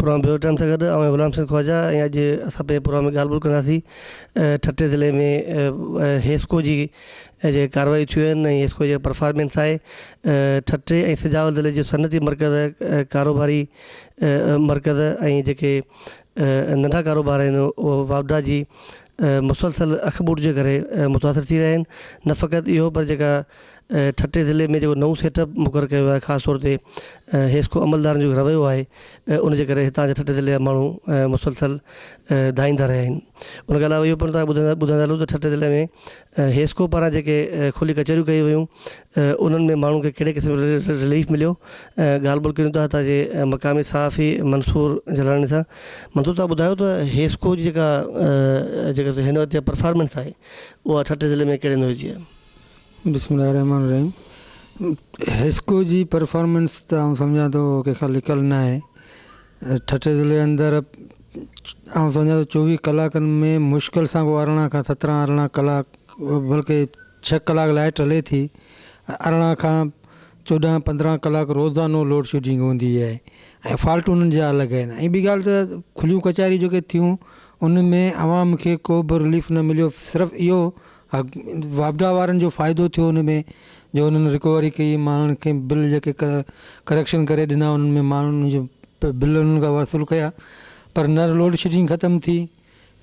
Programme bureau time سان گڏ آئون غلام حسين خواجه ۽ اڄ اسان پنهنجي پروگرام ۾ ڳالهه ٻولهه ڪنداسين ٺٽي ضلعي ۾ حيسڪو جي جيڪي ڪارروائيون ٿيون آهن ۽ حيسڪو جي پرفارمنس آهي ٺٽي ۽ سجاول ضلعي جو صنعتي مرڪز ڪاروباري مرڪز ۽ جيڪي ننڍا ڪاروبار آهن اهي واپڊا جي مسلسل اک ٻوٽ جي ڪري متاثر ٿي رهيا آهن نه فقط اهو پر جيڪا ٺٽي ضلعي ۾ جيڪو نئون سيٽ اپ مقرر ڪيو ويو آهي خاص طور تي حيسڪو عملدارن جو رويو آهي ان جي ڪري هتان جا ٺٽي ضلعي جا ماڻهو مسلسل دانهيندا رهيا آهن ان کان علاوه اهو پڻ توهان کي ٻڌائيندا هلون ته ٺٽي ضلعي ۾ حيسڪو پاران جيڪي کلي ڪچهريون ڪيون ويون انهن ۾ ماڻهن کي ڪهڙي قسم جو رليف مليو ڳالهه ٻولهه ڪريون ٿا هتان جي مقامي صحافي منصور جلاڻي سان منصور توهان ٻڌايو ته حيسڪو جي جيڪا جيڪا هن وقت جيڪا پرفارمنس آهي اها ٺٽي ضلعي ۾ ڪهڙي نوعيت جي آهي؟ بسم الله الرحمٰن الرحيم حيسڪو جي پرفارمنس ته آئون سمجهان ٿو ڪنهن کان لڪل نه آهي ٺٽي ضلعي اندر آئون سمجهان ٿو چوويهه ڪلاڪن ۾ مشڪل سان ڪو ارڙهن کان سترهن ارڙهن ڪلاڪ بلڪه ڇهه ڪلاڪ لائٽ هلي ٿي ارڙهن کان چوڏهن پندرهن ڪلاڪ روزانو لوڊ شيڊنگ هوندي آهي ۽ فالٽ انهن جا الڳ آهن ۽ ٻي ڳالهه ته کليون ڪچهريون جيڪي ٿيون ان ۾ عوام کي ڪو به رليف نه مليو صرف اهو واپڊا وارن جو فائدو ٿيو ان ۾ جو انهن رڪوري ڪئي ماڻهن کي بل جيڪي ڪريڪشن ڪري ڏنا انهن ۾ ماڻهن جو بل انهن کان وصول ڪيا پر نه لوڊ شيڊنگ ختم ٿي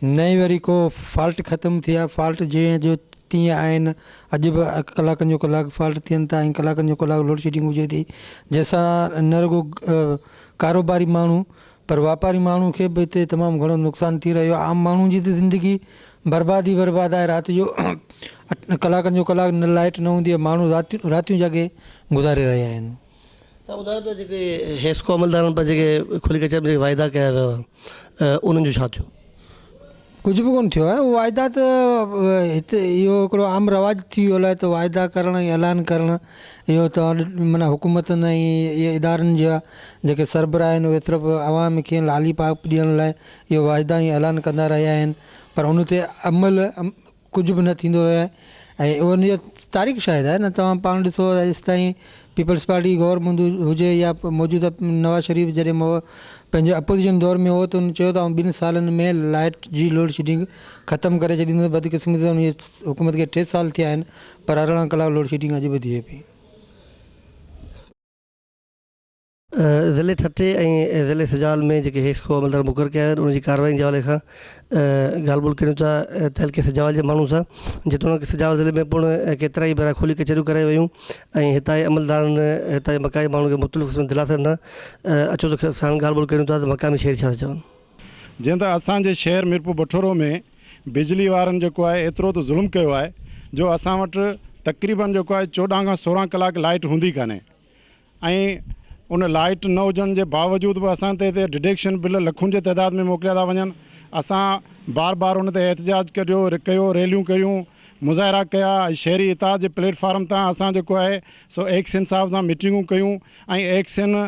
نه ئي وري ڪو فالٽ ختم ٿيا فالٽ جيئن جو تيئن آهن اڄ به ڪلاڪن جو ڪلاڪ فالٽ ٿين ٿا ۽ ڪلاڪن جو ڪلاڪ لوڊ شيڊنگ هجي ٿي جنهن سان نه رڳو ڪاروباري ماڻهو پر واپاري ماڻهو کي به هتي تمام گهڻو نقصان ٿي رهيو آهي عام ماڻهو جي ته زندگي برباد ئي برباد آهي رات جو ڪلاڪن جو ڪلاڪ نه لائٽ نه هوندي آهي ماڻهو راتيون راتيون جاڳي گذاري رهيا آهن. توهان ٻڌايو ته جيڪي حيسڪو عملدارن پر جيڪي کلي ڪچهري ۾ جيڪي واعدا ڪيا ويا هئا انهن جو ڇا ٿيو؟ ڪجهه به ڪونه ٿيو آهي واعدا ته هتي اهو هڪڙو عام رواج ٿي ويو آهي ته واعدا ڪرڻ ۽ اعلان ڪرڻ اهو ته معنيٰ حڪومتن ۽ اهي ادارن جا جيڪي سربراهه آهن اهي صرف عوام کي لالي پاپ ڏيڻ لاء اهو واعدا ۽ اعلان ڪندا رهيا آهن پر ان تي عمل ڪجهه به نه ٿيندو رهيو آهي ۽ ان جي تاريخ شاهد آهي نه توهان پاڻ ڏسو ايستائين پيپلز پارٽي گورنمينٽ هجي يا موجوده نواز شريف جڏهن پنهنجي اپوزيشن دور ۾ هو ته هن چيو ته آئون ٻن سالن ۾ لائٽ جي لوڊ شيڊنگ ختم ڪري ڇڏيندس بدقسمتي سان ان جي حڪومت کي ٽي سال ٿيا آهن پر 18 ڪلاڪ لوڊ شيڊنگ اڄ به ٿئي پئي. ضلعي ٺٽي ۽ ضلعي سجاول ۾ جيڪي حيسڪو عملدار مقرر ڪيا ويا آهن انهن جي ڪارروائين جي حوالي کان ڳالهه ٻولهه ڪريون ٿا تعلقي سجاول جي ماڻهن سان جيتوڻيڪ سجاول ضلعي ۾ پڻ ڪيترائي ڀيرا کلي ڪچهريون ڪرايون ويون ۽ هتان جي عملدارن هتان جي مقامي ماڻهن کي مختلف قسم جا دلاسا ڏنا اچو ته ساڻن ڳالهه ٻولهه ڪريون ٿا ته مقامي شهري ڇا ٿا چون. جيئن ته اسان جي شهر ميرپور بٺورو ۾ بجلي وارن جيڪو آهي ايترو ته ظلم ڪيو آهي جو اسان وٽ تقريبن جيڪو آهي 14 کان 16 ڪلاڪ لائيٽ هوندي ڪانهي ۽ ان لائيٽ نه هجڻ جي باوجود به اسان تي هتي ڊڊيڪشن بل لکن جي تعداد ۾ موڪليا ٿا وڃن اسان بار بار ان تي احتجاج ڪڍيو ڪيو ريليون ڪيون مظاهرا ڪيا ۽ شهري اتحاد جي پليٽ فارم تان اسان جيڪو آهي سو ايڪسين صاحب سان ميٽنگون ڪيون ۽ ايڪسين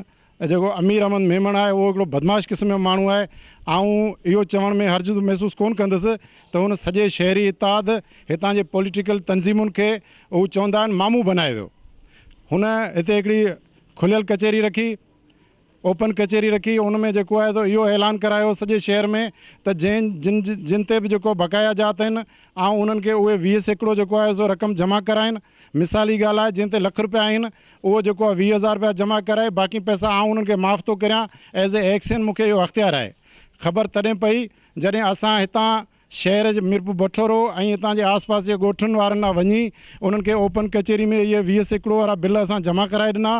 جيڪو امير احمد ميمڻ آهي اهو هڪڙو بدمعاش قسم جو ماڻهو آهي آئون اهو چوڻ ۾ حرج محسوس ڪون ڪندس ته هن سڄي شهري اتحاد هتان جي پوليٽيڪل تنظيمن کي هو چوندا آهن مامو بنائي ويو هن هتي هڪڙي کليل ڪچهري رکي، اوپن ڪچهري رکي، ان ۾ جيڪو آهي سو اهو اعلان ڪرايو سڄي شهر ۾ ته جنهن جن جن تي به جيڪو بقايا جات آهن آئون انهن کي اهي 20% جيڪو آهي سو رقم جمع ڪرائين، مثالي ڳالهه آهي جنهن تي لک رپيا آهن اهو جيڪو آهي 20 هزار رپيا جمع ڪرائي باقي پئسا آئون انهن کي معاف ٿو ڪريان، ايز اي ايڪسين مون کي اهو اختيار آهي. خبر تڏهن پئي جڏهن اسان هتان شهر جي ميرپور بٺورو ۽ اتان جي آس پاس جي ڳوٺن وارن ڏانهن وڃي انهن کي اوپن ڪچهري ۾ اهي 20% وارا بل اسان جمع ڪرائي ڏنا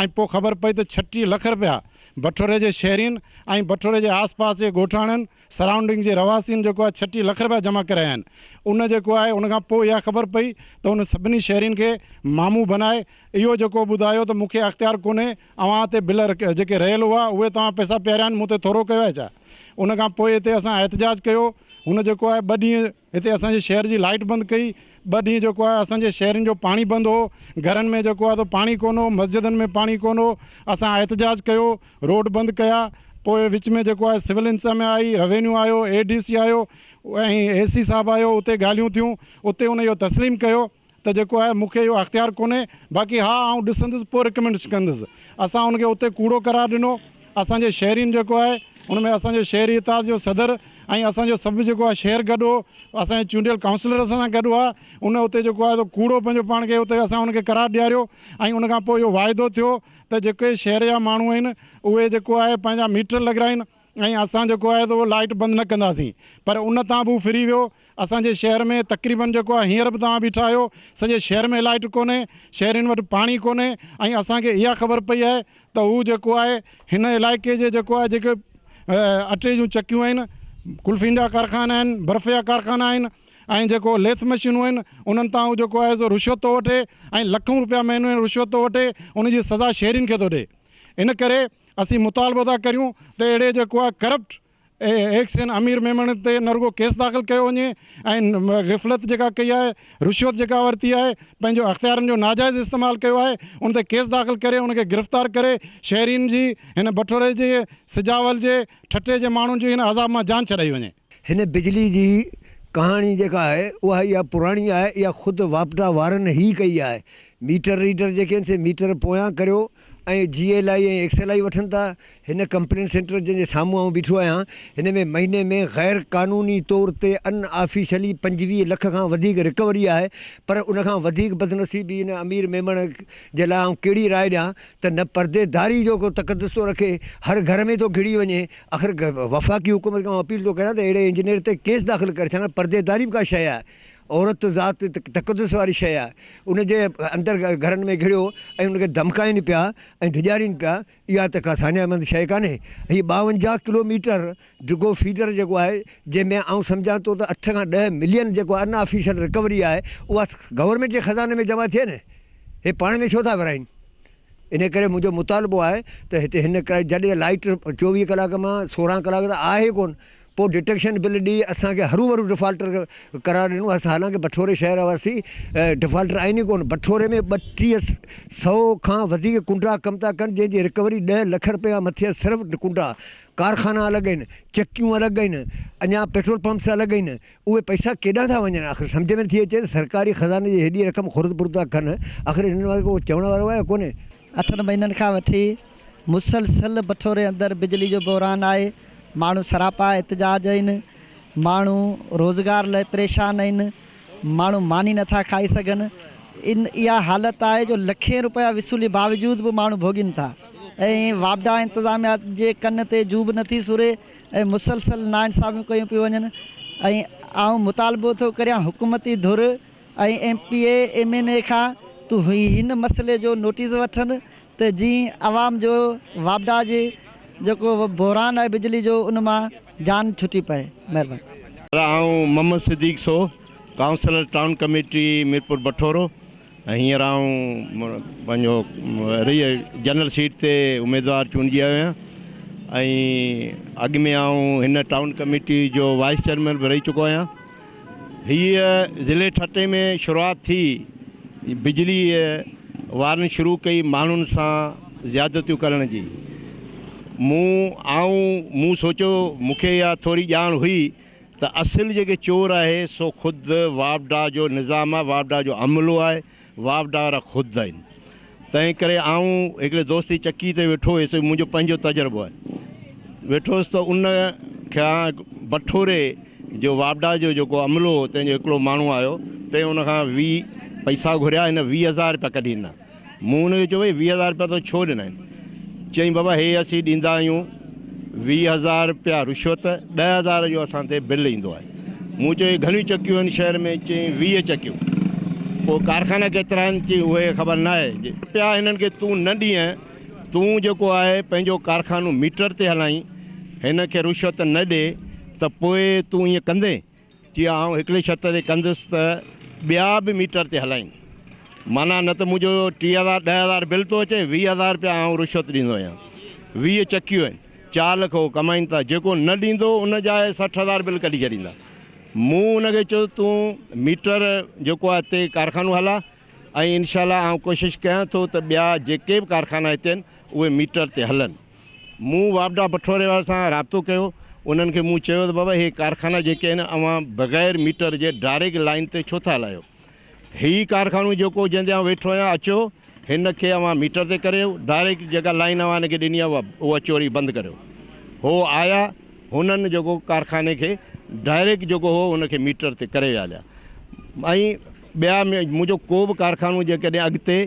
۽ پوء خبر پئي ته 36 لک رپيا بٺوري جي شهرين ۽ بٺوري جي آس پاس جي ڳوٺاڻن سرائونڊنگ جي رهواسين جيڪو آهي 36 لک رپيا جمع ڪرايا آهن ان جيڪو آهي ان کان پوء اها خبر پئي ته ان سڀني شهرين کي مامو بنائي اهو جيڪو ٻڌايو ته مون کي اختيار ڪونهي اوهان تي بل جيڪي رهيل هئا اهي توهان پئسا پياريا آهن مون تي ٿورو ڪيو آهي ڇا؟ ان کان پوء هتي اسان احتجاج ڪيو هن جيڪو آهي ٻه ڏينهن هتي اسان جي شهر جي لائيٽ بند ڪئي ٻه ڏينهن جيڪو آهي اسان جي شهرين جو پاڻي بند هو گهرن ۾ جيڪو آهي سو پاڻي ڪونه هو مسجدن ۾ پاڻي ڪونه هو اسان احتجاج ڪيو روڊ بند ڪيا پوء وچ ۾ جيڪو آهي سول انتظاميا آئي روينيو آيو اي ڊي سي آيو ۽ اي سي صاحب آيو اتي ڳالهيون ٿيون اتي ان اهو تسليم ڪيو ته جيڪو آهي مون کي اهو اختيار ڪونهي باقي ها آئون ڏسندس پوء رڪمينڊ ڪندس. اسان ان کي اتي ڪوڙو قرار ڏنو. اسان جي شهرين جيڪو آهي ان ۾ اسان جو شهري اتحاد جو صدر ۽ اسان جو سڀ جيڪو آهي شهر گڏ هو، اسان جا چونڊيل ڪائونسلر اسان سان گڏ هئا، ان اتي جيڪو آهي سو ڪوڙو پنهنجو پاڻ کي اتي اسان ان کي قرار ڏياريو ۽ ان کان پوء اهو واعدو ٿيو ته جيڪي شهر جا ماڻهو آهن اهي جيڪو آهي پنهنجا ميٽر لڳرائين ۽ اسان جيڪو آهي سو لائيٽ بند نه ڪنداسين پر ان تان به هو ڦري ويو. اسان جي شهر ۾ تقريبن جيڪو آهي هينئر به توهان بيٺا آهيو سڄي شهر ۾ لائيٽ ڪونهي، شهرين وٽ پاڻي ڪونهي ۽ اسان کي اها خبر پئي آهي ته هو جيڪو آهي هن علائقي جي جيڪو آهي جيڪي اٽي جون چڪيون آهن، قلفين جا ڪارخانا آهن، برف جا ڪارخانا آهن ۽ جيڪو ليٿ مشينون آهن انهن تان هو جيڪو آهي سو رشوت ٿو وٺي ۽ لکون روپيا مهينو رشوت ٿو وٺي ان جي سزا شهرين کي ٿو ڏي ان ڪري اسين مطالبو ٿا ڪريون ته اهڙي جيڪو آهي ڪرپٽ ايڪسين امير ميمڻ تي نه رڳو ڪيس داخل ڪيو وڃي ۽ غفلت جيڪا ڪئي آهي، رشوت جيڪا ورتي آهي، پنهنجو اختيارن جو ناجائز استعمال ڪيو آهي ان تي ڪيس داخل ڪري ان کي گرفتار ڪري شهرين جي هن بٺوري جي سجاول جي ٺٽي جي ماڻهن جي هن عذاب مان جان ڇڏائي وڃي. هن بجلي جي ڪهاڻي جيڪا آهي اها اها پراڻي آهي اها خود واپڊا وارن هي ڪئي آهي ميٽر ريڊر جيڪي آهن سي ميٽر پويان ڪريو ۽ G L I ۽ X L I وٺن ٿا. هن ڪمپلين سينٽر جنهن جي سامهون آئون بيٺو آهيان هن ۾ مهيني ۾ غير قانوني طور تي ان آفيشلي 25 لک کان وڌيڪ رڪوري آهي پر ان کان وڌيڪ بدنصيبي هن امير ميمڻ جي لاء آئون ڪهڙي راء ڏيان ته نه پرديداري جو ڪو تقدس ٿو رکي هر گهر ۾ ٿو گهڙي وڃي آخر وفاقي حڪومت کان آئون اپيل ٿو ڪريان ته اهڙي انجنيئر تي ڪيس داخل ڪري ڇاڪاڻ پرديداري به ڪا شيء آهي عورت ذات تقدس واري شيء آهي، ان جي اندر گهرن ۾ گهڙيو ۽ ان کي ڌمڪائين پيا ۽ ڊيڄارين پيا، اها ته ڪا ساڃاهه مند شيء ڪانهي. هي 52 ڪلوميٽر ڊگهو فيڊر جيڪو آهي، جنهن ۾ آئون سمجهان ٿو ته اٺ کان ڏهه ملين جيڪو ان آفيشل رڪوري آهي، اها گورنمينٽ جي خزاني ۾ جمع ٿئي نه، هي پاڻ ۾ ڇو ٿا ورهائين؟ انهيء ڪري منهنجو مطالبو آهي ته هتي هن جڏهن لائيٽ 24 ڪلاڪ مان 16 ڪلاڪ ته آهي ڪونه، پوء ڊٽيڪشن بل ڏئي اسان کي هروڀرو ڊفالٽر قرار ڏنو. اسان حالانڪه بٺوري شهر واسي ڊفالٽر آهن ئي ڪونه. بٺوري ۾ 32 سئو کان وڌيڪ ڪنڊا ڪم ٿا ڪن جنهن جي رڪوري 10 لک رپيا کان مٿي آهي. صرف ڪنڊا، ڪارخانا الڳ آهن، چڪيون الڳ آهن، اڃا پيٽرول پمپس الڳ آهن. اهي پئسا ڪيڏانهن ٿا وڃن آخر سمجهه ۾ نٿي اچي ته سرڪاري خزاني جي هيڏي رقم خرد برد ٿا ڪن آخر انهن واري ڪو چوڻ وارو آهي يا ڪونهي. اٺن مهينن کان وٺي مسلسل بٺوري اندر بجلي جو بحران آهي، ماڻهو سراپا احتجاج آهن، ماڻهو روزگار لئه پريشان آهن، ماڻهو ماني نٿا کائي سگهن، ان اها حالت آهي جو لکين روپيا وصولي باوجود به ماڻهو ڀوڳين ٿا ۽ واپڊا انتظاميا جي ڪن تي جون به نٿي سري ۽ مسلسل ناانصافيون ڪيون پيون وڃن ۽ آئون مطالبو ٿو ڪريان حڪومتي ڌر ۽ M P A M N A کان ته هي هن مسئلي جو نوٽيس وٺن ته جئين عوام جو واپڊا جي جيڪو بحران آهي بجلي جو ان مان جان ڇٽي پئي مهرباني. دادا آئون Muhammad Siddique Soho councillor town committee Mirpur Bathoro ۽ هينئر آئون پنهنجو ري جنرل سيٽ تي اميدوار چونڊجي آيو آهيان ۽ اڳ ۾ آئون هن ٽائون ڪميٽي جو وائيس چيئرمين به رهي چڪو آهيان. هيء ضلعي ٺٽي ۾ شروعات ٿي، بجليء وارن شروع ڪئي ماڻهن سان زيادتيون ڪرڻ جي. مون آئون مون سوچيو مون کي اها ٿوري ڄاڻ هئي ته اصل جيڪي چور آهي سو خود واپڊا جو نظام آهي، واپڊا جو عملو آهي، واپڊا وارا خود آهن. تنهن ڪري آئون هڪڙي دوست جي چڪي تي ويٺو هيس، منهنجو پنهنجو تجربو آهي، ويٺو هيس ته ان کان بٺوري جو واپڊا جو جيڪو عملو هو تنهن جو هڪڙو ماڻهو آيو، تنهن ان کان 20 پئسا گهريا، هن 20 هزار رپيا ڪڍي ڏنا. مون هن کي چيو ڀئي 20 هزار رپيا تو ڇو ڏنا آهن؟ چيائين بابا هي اسين ڏيندا آهيون 20 هزار رپيا رشوت، 10 هزار جو اسان تي بل ايندو آهي. مون چيو هي گهڻيون چڪيون آهن شهر ۾؟ چيائين 20 چڪيون. پوء ڪارخانا ڪيترا آهن؟ چيائين اهي خبر نه آهي. رپيا هنن کي تون نه ڏينء، تون جيڪو آهي پنهنجو ڪارخانو ميٽر تي هلائين، هن کي رشوت نه ڏي ته پوء تون ائين ڪندين؟ چيائين آئون هڪڙي شرط تي ڪندس ته ٻيا به ميٽر تي هلائين. معنيٰ نه ته منهنجو 3000 10,000 بل ٿو اچي، 20 هزار رپيا آئون رشوت ڏيندو آهيان. 20 چڪيون آهن. 4 لک هو ڪمائين ٿا، جيڪو نه ڏيندو ان جا اهي 60 هزار بل ڪڍي ڇڏيندا. مون ان کي چيو تون ميٽر جيڪو آهي هتي ڪارخانو هلاء ۽ انشاء الله آئون ڪوشش ڪيان ٿو ته ٻيا جيڪي به ڪارخانا هتي آهن اهي ميٽر تي هلن. مون واپڊا بٺوري وارن سان رابطو ڪيو، انهن کي مون چيو ته بابا اهي ڪارخانا جيڪي آهن اوهان بغير ميٽر جي ڊائريڪٽ لائين تي ڇو ٿا هلايو؟ هي ڪارخانو جيڪو جنهن تي آئون ويٺو آهيان اچو هن کي اوهان ميٽر تي ڪريو ڊائريڪٽ جيڪا لائين اوهان هن کي ڏني آهي اها چوري بند ڪريو. هو آيا هنن جيڪو ڪارخاني کي ڊائريڪٽ جيڪو هو ان کي ميٽر تي ڪري ويا هليا ۽ ٻيا منهنجو ڪو به ڪارخانو جيڪڏهن اڳتي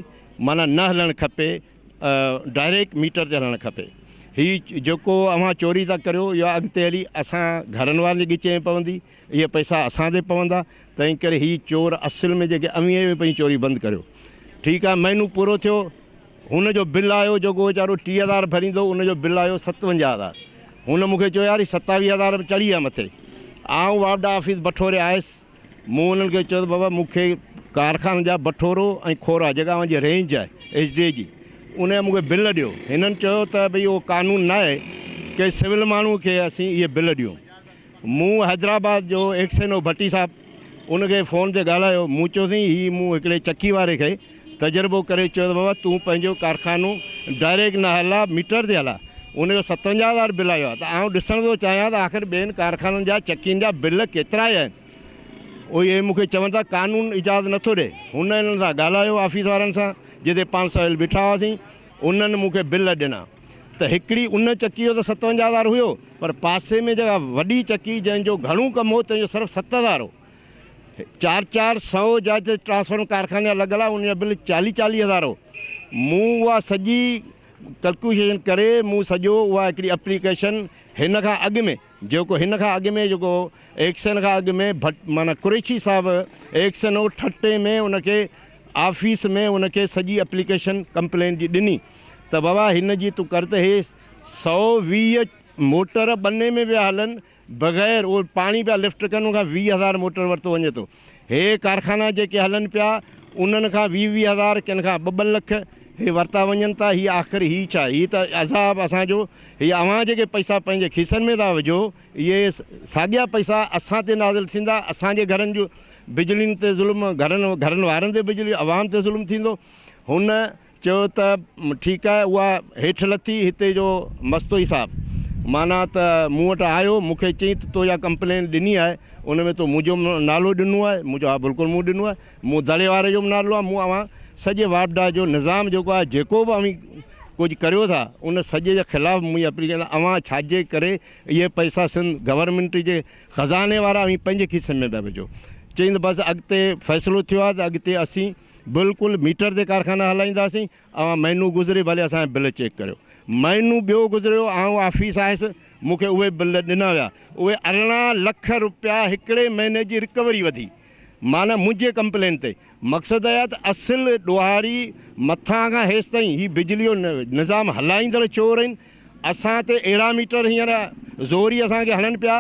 معنيٰ نه هلڻ کپي ڊائريڪٽ ميٽر تي هلڻ کپي هي جيڪو اوهان چوري ٿا ڪريو اها اڳتي هلي اسان گهرن وارن جي ڳچي ۾ پوندي اهي پئسا اسان تي پوندا تنهن ڪري هي چور اصل ۾ جيڪي اوهين آهيو پنهنجي چوري بند ڪريو ٺيڪ آهي مهينو پورو ٿيو هن جو بل آيو جيڪو ويچارو 3000 ڀريندو ان جو بل آيو 57000 هن مون کي چيو يار هي 27000 چڙهي ويا مٿي آئون واپڊا آفيس بٺوري آيس مون انهن کي چيو ته بابا مون کي ڪارخانن جا بٺورو ۽ کورا جيڪا اوهان جي رينج آهي ايڇ ڊي جي ان جا مون کي بل ڏيو هنن چيو ته ڀئي اهو قانون ناهي ڪي سول ماڻهو کي اسين اهي بل ڏيون مون حيدرآباد جو ايڪس اين او ڀٽي صاحب ان کي فون تي ڳالهايو مون چيو سائين هي مون هڪڙي چڪي واري کي تجربو ڪري چيو ته بابا تون پنهنجو ڪارخانو ڊائريڪٽ نه هلاء ميٽر تي هلاء ان جو 57 هزار بل آيو آهي ته آئون ڏسڻ ٿو چاهيان ته آخر ٻين ڪارخانن جا چڪين جا بل ڪيترا آيا آهن اهي مون کي چون ٿا قانون اجازت نٿو ڏي هن انهن سان ڳالهايو آفيس وارن سان جتي پاڻ سويل بيٺا هئاسين انهن مون کي بل ڏنا ته هڪڙي ان چڪي جو ته 57 هزار هيو پر پاسي ۾ جيڪا وڏي چڪي جنهن جو گهڻو ڪم هو تنهن جو صرف 7000 هو. چار چار سئو جا جتي ٽرانسفارمر ڪارخاني جا لڳل آهي ان جو بل چاليهه چاليهه هزار هو. مون اها سڄي ڪلڪيوليشن ڪري مون سڄو اها هڪڙي اپليڪيشن هن کان اڳ ۾ جيڪو هن کان اڳ ۾ جيڪو ايڪسن کان اڳ ۾ ڀٽ معنيٰ قريشي صاحب ايڪسن هو ٺٽي ۾ ان کي آفيس ۾ ان کي سڄي اپليڪيشن ڪمپلين جي ڏني ته بابا هن جي تون ڪر ته هي 120 موٽر ٻني ۾ پيا هلن بغير اهي پاڻي پيا لفٽ ڪن ان کان 20 هزار موٽر ورتو وڃي ٿو هي ڪارخانا جيڪي هلن پيا انهن کان 20 20 هزار ڪن کان ٻه ٻه لک هي ورتا وڃن ٿا هي آخر هي ڇا هي ته عذاب اسان جو هي اوهان جيڪي پئسا پنهنجي کيسن ۾ ٿا وجهو اهي ساڳيا پئسا اسان تي نازل ٿيندا اسان جي گهرن جون بجلين تي ظلم گهرن گهرن وارن تي بجلي عوام تي ظلم ٿيندو هن چيو ته ٺيڪ آهي اها هيٺ لٿي هتي جو مستوئي صاحب معنيٰ ته مون وٽ آيو مون کي چيائين ته تو اها ڪمپلين ڏني آهي ان ۾ تو منهنجو نالو ڏنو آهي مون چيو ها بلڪل مون ڏنو آهي مون دڙي واري جو به نالو آهي مون اوهان سڄي واپڊا جو نظام جيڪو آهي جيڪو به اوهين ڪجهه ڪريو ٿا ان سڄي جي خلاف منهنجي اپليڪيشن اوهان ڇاجي ڪري اهي پئسا سنڌ گورنمينٽ جي خزاني وارا اوهين پنهنجي کيسن ۾ پيا وجهو چيائين ته بس اڳتي فيصلو ٿيو آهي ته اڳتي اسين بلڪل ميٽر تي ڪارخانا هلائينداسين اوهان مهينو گذري ڀلي اسان جا بل چيڪ ڪريو مهينو ٻيو گذريو آئون آفيس آيس مون کي اهي بل ڏنا ويا اهي 18 لک روپيا هڪڙي مهيني جي رڪوري وڌي معنيٰ منهنجي ڪمپلين تي مقصد اهي آهي ته اصل ڏوهاري مٿان کان هيستائين هي بجلي جو نظام هلائيندڙ چور آهن اسان تي اهڙا ميٽر هينئر زوري اسان کي هڻن پيا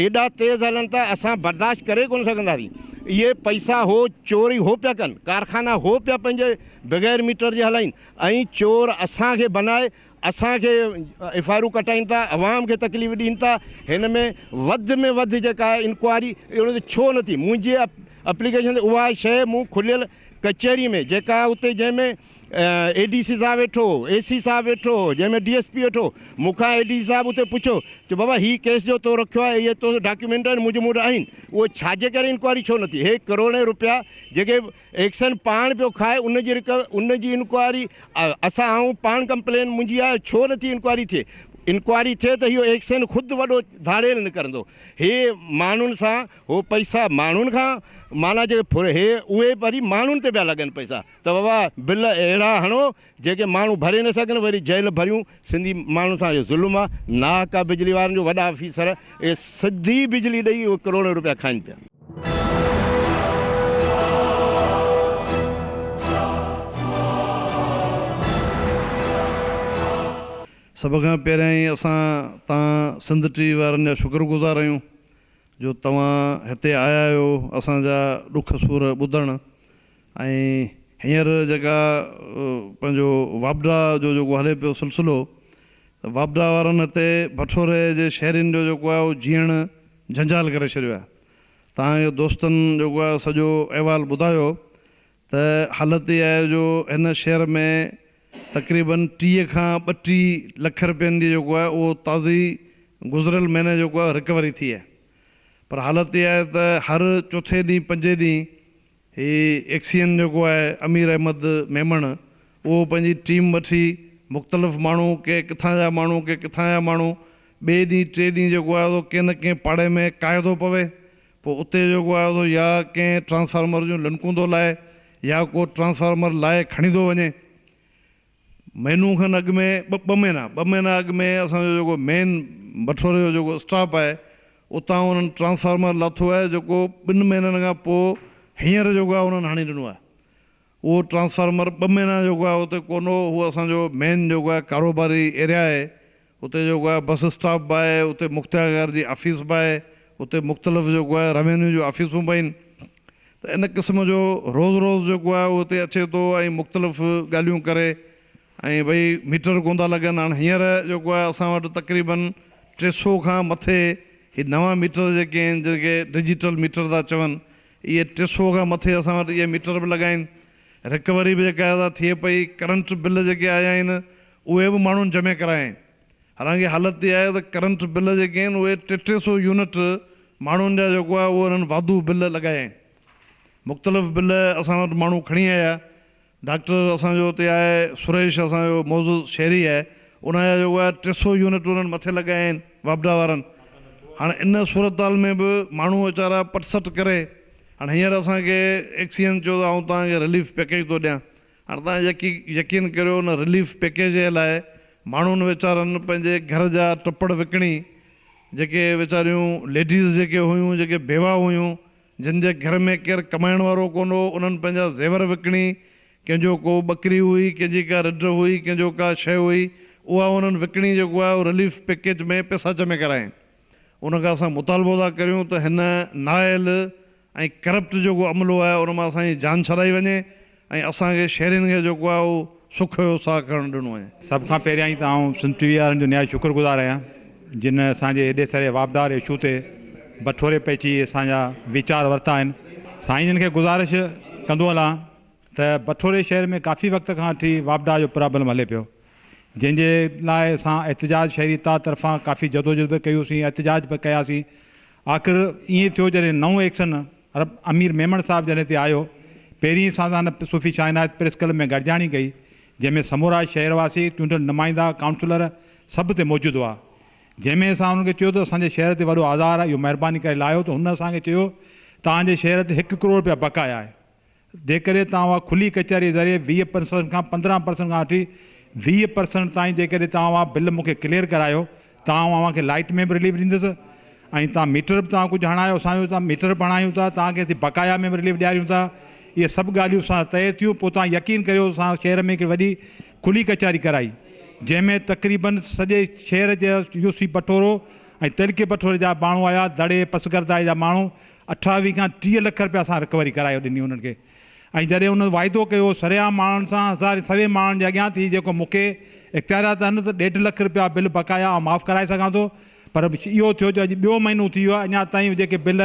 ايڏا تيز هلن ٿا اسان برداشت ڪري ڪونه سگهنداسين اهي پئسا هو چوري هو پيا ڪن ڪارخانا هو پيا پنهنجي بغير ميٽر جي هلائين ۽ چور اسان کي بنائي اسان کي ايف I آرون ڪٽائين ٿا عوام کي تڪليف ڏين ٿا هن ۾ وڌ ۾ وڌ جيڪا آهي انڪوائري ان تي ڇو نه ٿي منهنجي اپليڪيشن تي اها شيء مون کليل ڪچهري ۾ جيڪا اتي جنهن ۾ اي ڊي سي صاحب ويٺو هو، اي سي صاحب ويٺو هو، جنهن ۾ ڊي ايس پي ويٺو هو، مون کان اي ڊي سي صاحب اتي پڇيو چيو بابا هي ڪيس جو تو رکيو آهي اهي تو ڊاڪيومينٽ آهن منهنجي مون وٽ آهن اهو ڇا جي ڪري انڪوائري ڇو نه ٿي هي ڪروڙين روپيا جيڪي ايڪسن پاڻ پيو کائي ان جي رڪ ان جي انڪوائري اسان آئون پاڻ ڪمپلين منهنجي آهي ڇو نه ٿي انڪوائري ٿئي انڪوائري ٿئي ته اهو ايڪسن خود وڏو ڌاڙيل نڪرندو هي ماڻهن سان هو پئسا ماڻهن کان معنيٰ جيڪي ڦر هي اهي وري ماڻهن تي پيا لڳن پئسا ته بابا بل اهڙا هڻو جيڪي ماڻهو ڀري نه سگهن وري جيل ڀريون سنڌي ماڻهن سان اهو ظلم آ ناحق آ بجلي وارن جو وڏا آفيسر اهي سڌي بجلي ڏئي اهي ڪروڙين روپيا کائن پيا. سڀ کان پهريائين اسان تان سنڌ ٽي وي وارن جا شڪر گذار آهيون جو توهان هتي آيا آهيو اسان جا ڏک سور ٻڌڻ ۽ هينئر جيڪا پنهنجو واپڊا جو جيڪو هلي پيو سلسلو ته واپڊا وارن هتي بٺوري جي شهرين جو جيڪو آهي اهو جيئڻ جنجال ڪري ڇڏيو آهي. توهان کي دوستن جيڪو آهي سڄو احوال ٻڌايو ته حالت اها آهي جو هن شهر ۾ تقريبن 30 کان 32 لک رپين جي جيڪو آهي اهو تازي گذريل مهيني جيڪو آهي رڪوري ٿي آهي پر حالت اها آهي ته هر چوٿين ڏينهن پنجين ڏينهن هي ايڪسيئن جيڪو آهي امير احمد ميمڻ اهو پنهنجي ٽيم وٺي مختلف ماڻهو ڪي ڪٿان جا ماڻهو ڪي ڪٿان جا ماڻهو ٻئي ڏينهن ٽئين ڏينهن جيڪو آهي سو ڪنهن نه ڪنهن پاڙي ۾ ڪاهي ٿو پوي پوء اتي جيڪو آهي سو يا ڪنهن ٽرانسفارمر جون لنڪون ٿو لاهي يا ڪو ٽرانسفارمر لاهي کڻي ٿو وڃي. مهينو کن اڳ ۾ ٻه مهينا ٻه مهينا اڳ ۾ اسان جو جيڪو مين بٺوري جو جيڪو اسٽاپ آهي اتان انهن ٽرانسفارمر لاٿو آهي جيڪو ٻن مهينن کان پوء هينئر جيڪو آهي انهن هڻي ڏنو آهي اهو ٽرانسفارمر ٻه مهينا جيڪو آهي اتي ڪونه هو هو اسان جو مين جيڪو آهي ڪاروباري ايريا آهي اتي جيڪو آهي بس اسٽاپ به آهي اتي مختيارڪار جي آفيس به آهي اتي مختلف جيڪو آهي روينيو جون آفيسون به آهن ته ان قسم جو روز روز جيڪو آهي اهو اتي اچي ٿو ۽ مختلف ڳالهيون ڪري ۽ ڀئي ميٽر ڪونه ٿا لڳن هاڻ هينئر جيڪو آهي اسان وٽ تقريبن 300 کان مٿي هي نوان ميٽر جيڪي آهن جن کي ڊجيٽل ميٽر ٿا چون اهي 300 کان مٿي اسان وٽ اهي ميٽر به لڳا آهن رڪوري به جيڪا آهي سا ٿئي پئي ڪرنٽ بل جيڪي آيا آهن اهي به ماڻهن جمع ڪرايا آهن. حالانڪه حالت اها آهي ته ڪرنٽ بل جيڪي آهن اهي ٽي ٽي سو يونٽ ماڻهن جا جيڪو آهي اهو انهن واڌو بل لڳايا آهن. مختلف بل اسان وٽ ماڻهو کڻي آيا. ڊاڪٽر اسان جو اتي آهي سريش اسان جو معزز شهري آهي ان جا جيڪو آهي 300 يونٽ انهن مٿي لڳايا آهن واپڊا وارن. هاڻ ان صورتحال ۾ به ماڻهو ويچارا پٽ سٽ ڪري هاڻ هينئر اسان کي ايڪسيئن چيو ته آئون توهان کي رليف پيڪيج ٿو ڏيان. هاڻ توهان يقين ڪريو ان رليف پيڪيج جي لاء ماڻهن ويچارن پنهنجي گهر جا ٽپڙ وڪڻي جيڪي ويچاريون ليڊيز جيڪي هيون جيڪي بيواهه هيون جن جي گهر ۾ ڪير ڪمائڻ وارو ڪونه هو انهن پنهنجا زيور وڪڻي ڪنهن جو ڪو ٻڪري هئي ڪنهن جي ڪا رڍ هئي ڪنهن جو ڪا شيء هئي اها انهن وڪڻي جيڪو آهي رليف پيڪيج ۾ پئسا جمع ڪرايائين ان کان اسان مطالبو ٿا ڪريون ته هن نااهل ۽ ڪرپٽ جيڪو عملو آهي ان مان اسان جي جان ڇڏائي وڃي ۽ اسان کي شهرين کي جيڪو آهي اهو سک جو ساهه کڻڻ ڏنو وڃي. سڀ کان پهريائين ته آئون سنڌ ٽي وي وارن جو نهايت شڪر گذار آهيان جن اسان جي ايڏي ساري واپڊار اشو تي بٺوري پهچي اسان جا ويچار ورتا آهن. سائين جن کي گذارش ڪندو هلان ته بٺوري شهر ۾ ڪافي وقت کان وٺي واپڊا جو پرابلم هلي پيو جنهن جي لاء اسان احتجاج شهري اتحاد طرفان ڪافي جدوجھد به ڪيوسين احتجاج به ڪياسين آخر ائين ٿيو جڏهن نئون ايڪشن عرب امير ميمڻ صاحب جڏهن هتي آيو پهرين اسان سان هن صوفي شاهه عنايت پريس ڪلب ۾ گڏجاڻي ڪئي جنهن ۾ سمورا شهر واسي چونڊيل نمائندا ڪائونسلر سڀ اتي موجود هئا جنهن ۾ اسان انهن کي چيو ته اسان جي شهر تي وڏو آزار آهي اهو مهرباني ڪري لاهيو ته هن اسان کي چيو توهان جي شهر تي هڪ ڪروڙ رپيا بقايا آهي جيڪڏهن توهان اها کلي ڪچهريء ذريعي 20 پرسنٽ کان 15 پرسنٽ کان وٺي 20 پرسنٽ تائين جيڪڏهن توهان اها بل مون کي ڪليئر ڪرايو ته آئون اوهان کي لائيٽ ۾ به رليف ڏيندس ۽ توهان ميٽر به توهان ڪجهه هڻايو اسان جو توهان ميٽر به هڻايون ٿا توهان کي اسين بقايا ۾ به رليف ڏياريون ٿا اهي سڀ ڳالهيون اسان سان طئي ٿيون پوء توهان يقين ڪريو اسان شهر ۾ هڪڙي وڏي کلي ڪچهري ڪرائي جنهن ۾ تقريبن سڄي شهر جي يو سي بٺورو ۽ تعلقي بٺوري جا ماڻهو آيا دڙي پسگردائي جا ماڻهو اٺاويهه کان 30 لک رپيا اسان رڪوري ڪرائي ڏني انهن کي ۽ جڏهن انهن واعدو ڪيو سرعام ماڻهن سان هزارين سوين ماڻهن جي اڳيان ٿي جيڪو مون کي اختيارات آهن ته ڏيڍ لک رپيا بل بقايا آئون معاف ڪرائي سگهان ٿو پر اهو ٿيو جو اڄ ٻيو مهينو ٿي ويو آهي اڃا تائين جيڪي بل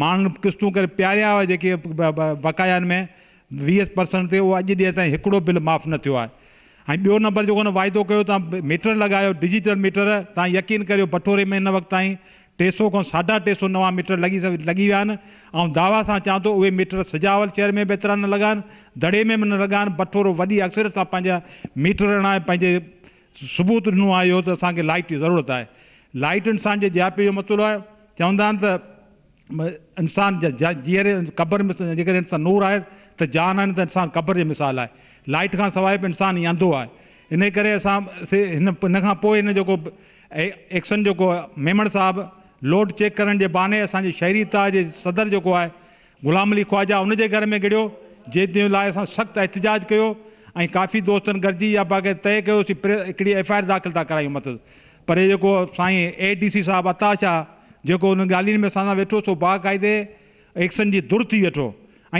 ماڻهن قسطون ڪري پياريا هئا جيڪي بقايائن ۾ 20 پرسنٽ تي اهو اڄ ڏينهن تائين هڪڙو بل معاف نه ٿيو آهي ۽ ٻيو نمبر جيڪو هن واعدو ڪيو تان ميٽر لڳايو ڊجيٽل ميٽر تان يقين ڪريو بٺوري ۾ هن وقت تائين 300 کان ساڍا 300 نوان ميٽر لڳي لڳي ويا آهن آئون دعويٰ سان چوان ٿو اهي ميٽر سجاول شهر ۾ به ايترا نه لڳا آهن دڙي ۾ به نه لڳا آهن بٺورو وڏي اڪثريت سان پنهنجا ميٽر هڻائي پنهنجي ثبوت ڏنو آهي اهو ته اسان کي لائٽ جي ضرورت آهي لائٽ انسان جي جياپي جو مسئلو آهي چوندا آهن ته انسان جيئري قبر ۾ جيڪڏهن انسان نور آهي ته جان آهي نه ته انسان قبر جي مثال آهي. لائٽ کان سواء به انسان ئي انڌو آهي. انهي ڪري اسان هن ان کان پوء هن جيڪو ايڪسن جيڪو ميمڻ صاحب لوڊ چيڪ ڪرڻ جي بهاني اسان جي شهري اتحاد جي صدر جيڪو آهي غلام علي خواجه ان جي گهر ۾ گهڙيو جنهن لاء اسان سخت احتجاج ڪيو ۽ ڪافي دوستن گڏجي يا باقاعده طئي ڪيوسين هڪڙي ايف I R داخل ٿا ڪرايون مٿس پر هي جيڪو سائين اي ڊي سي صاحب عطا شاهه جيڪو انهن ڳالهين ۾ اسان سان ويٺو سو باقاعدي ايڪشن جي ڌر ٿي ويٺو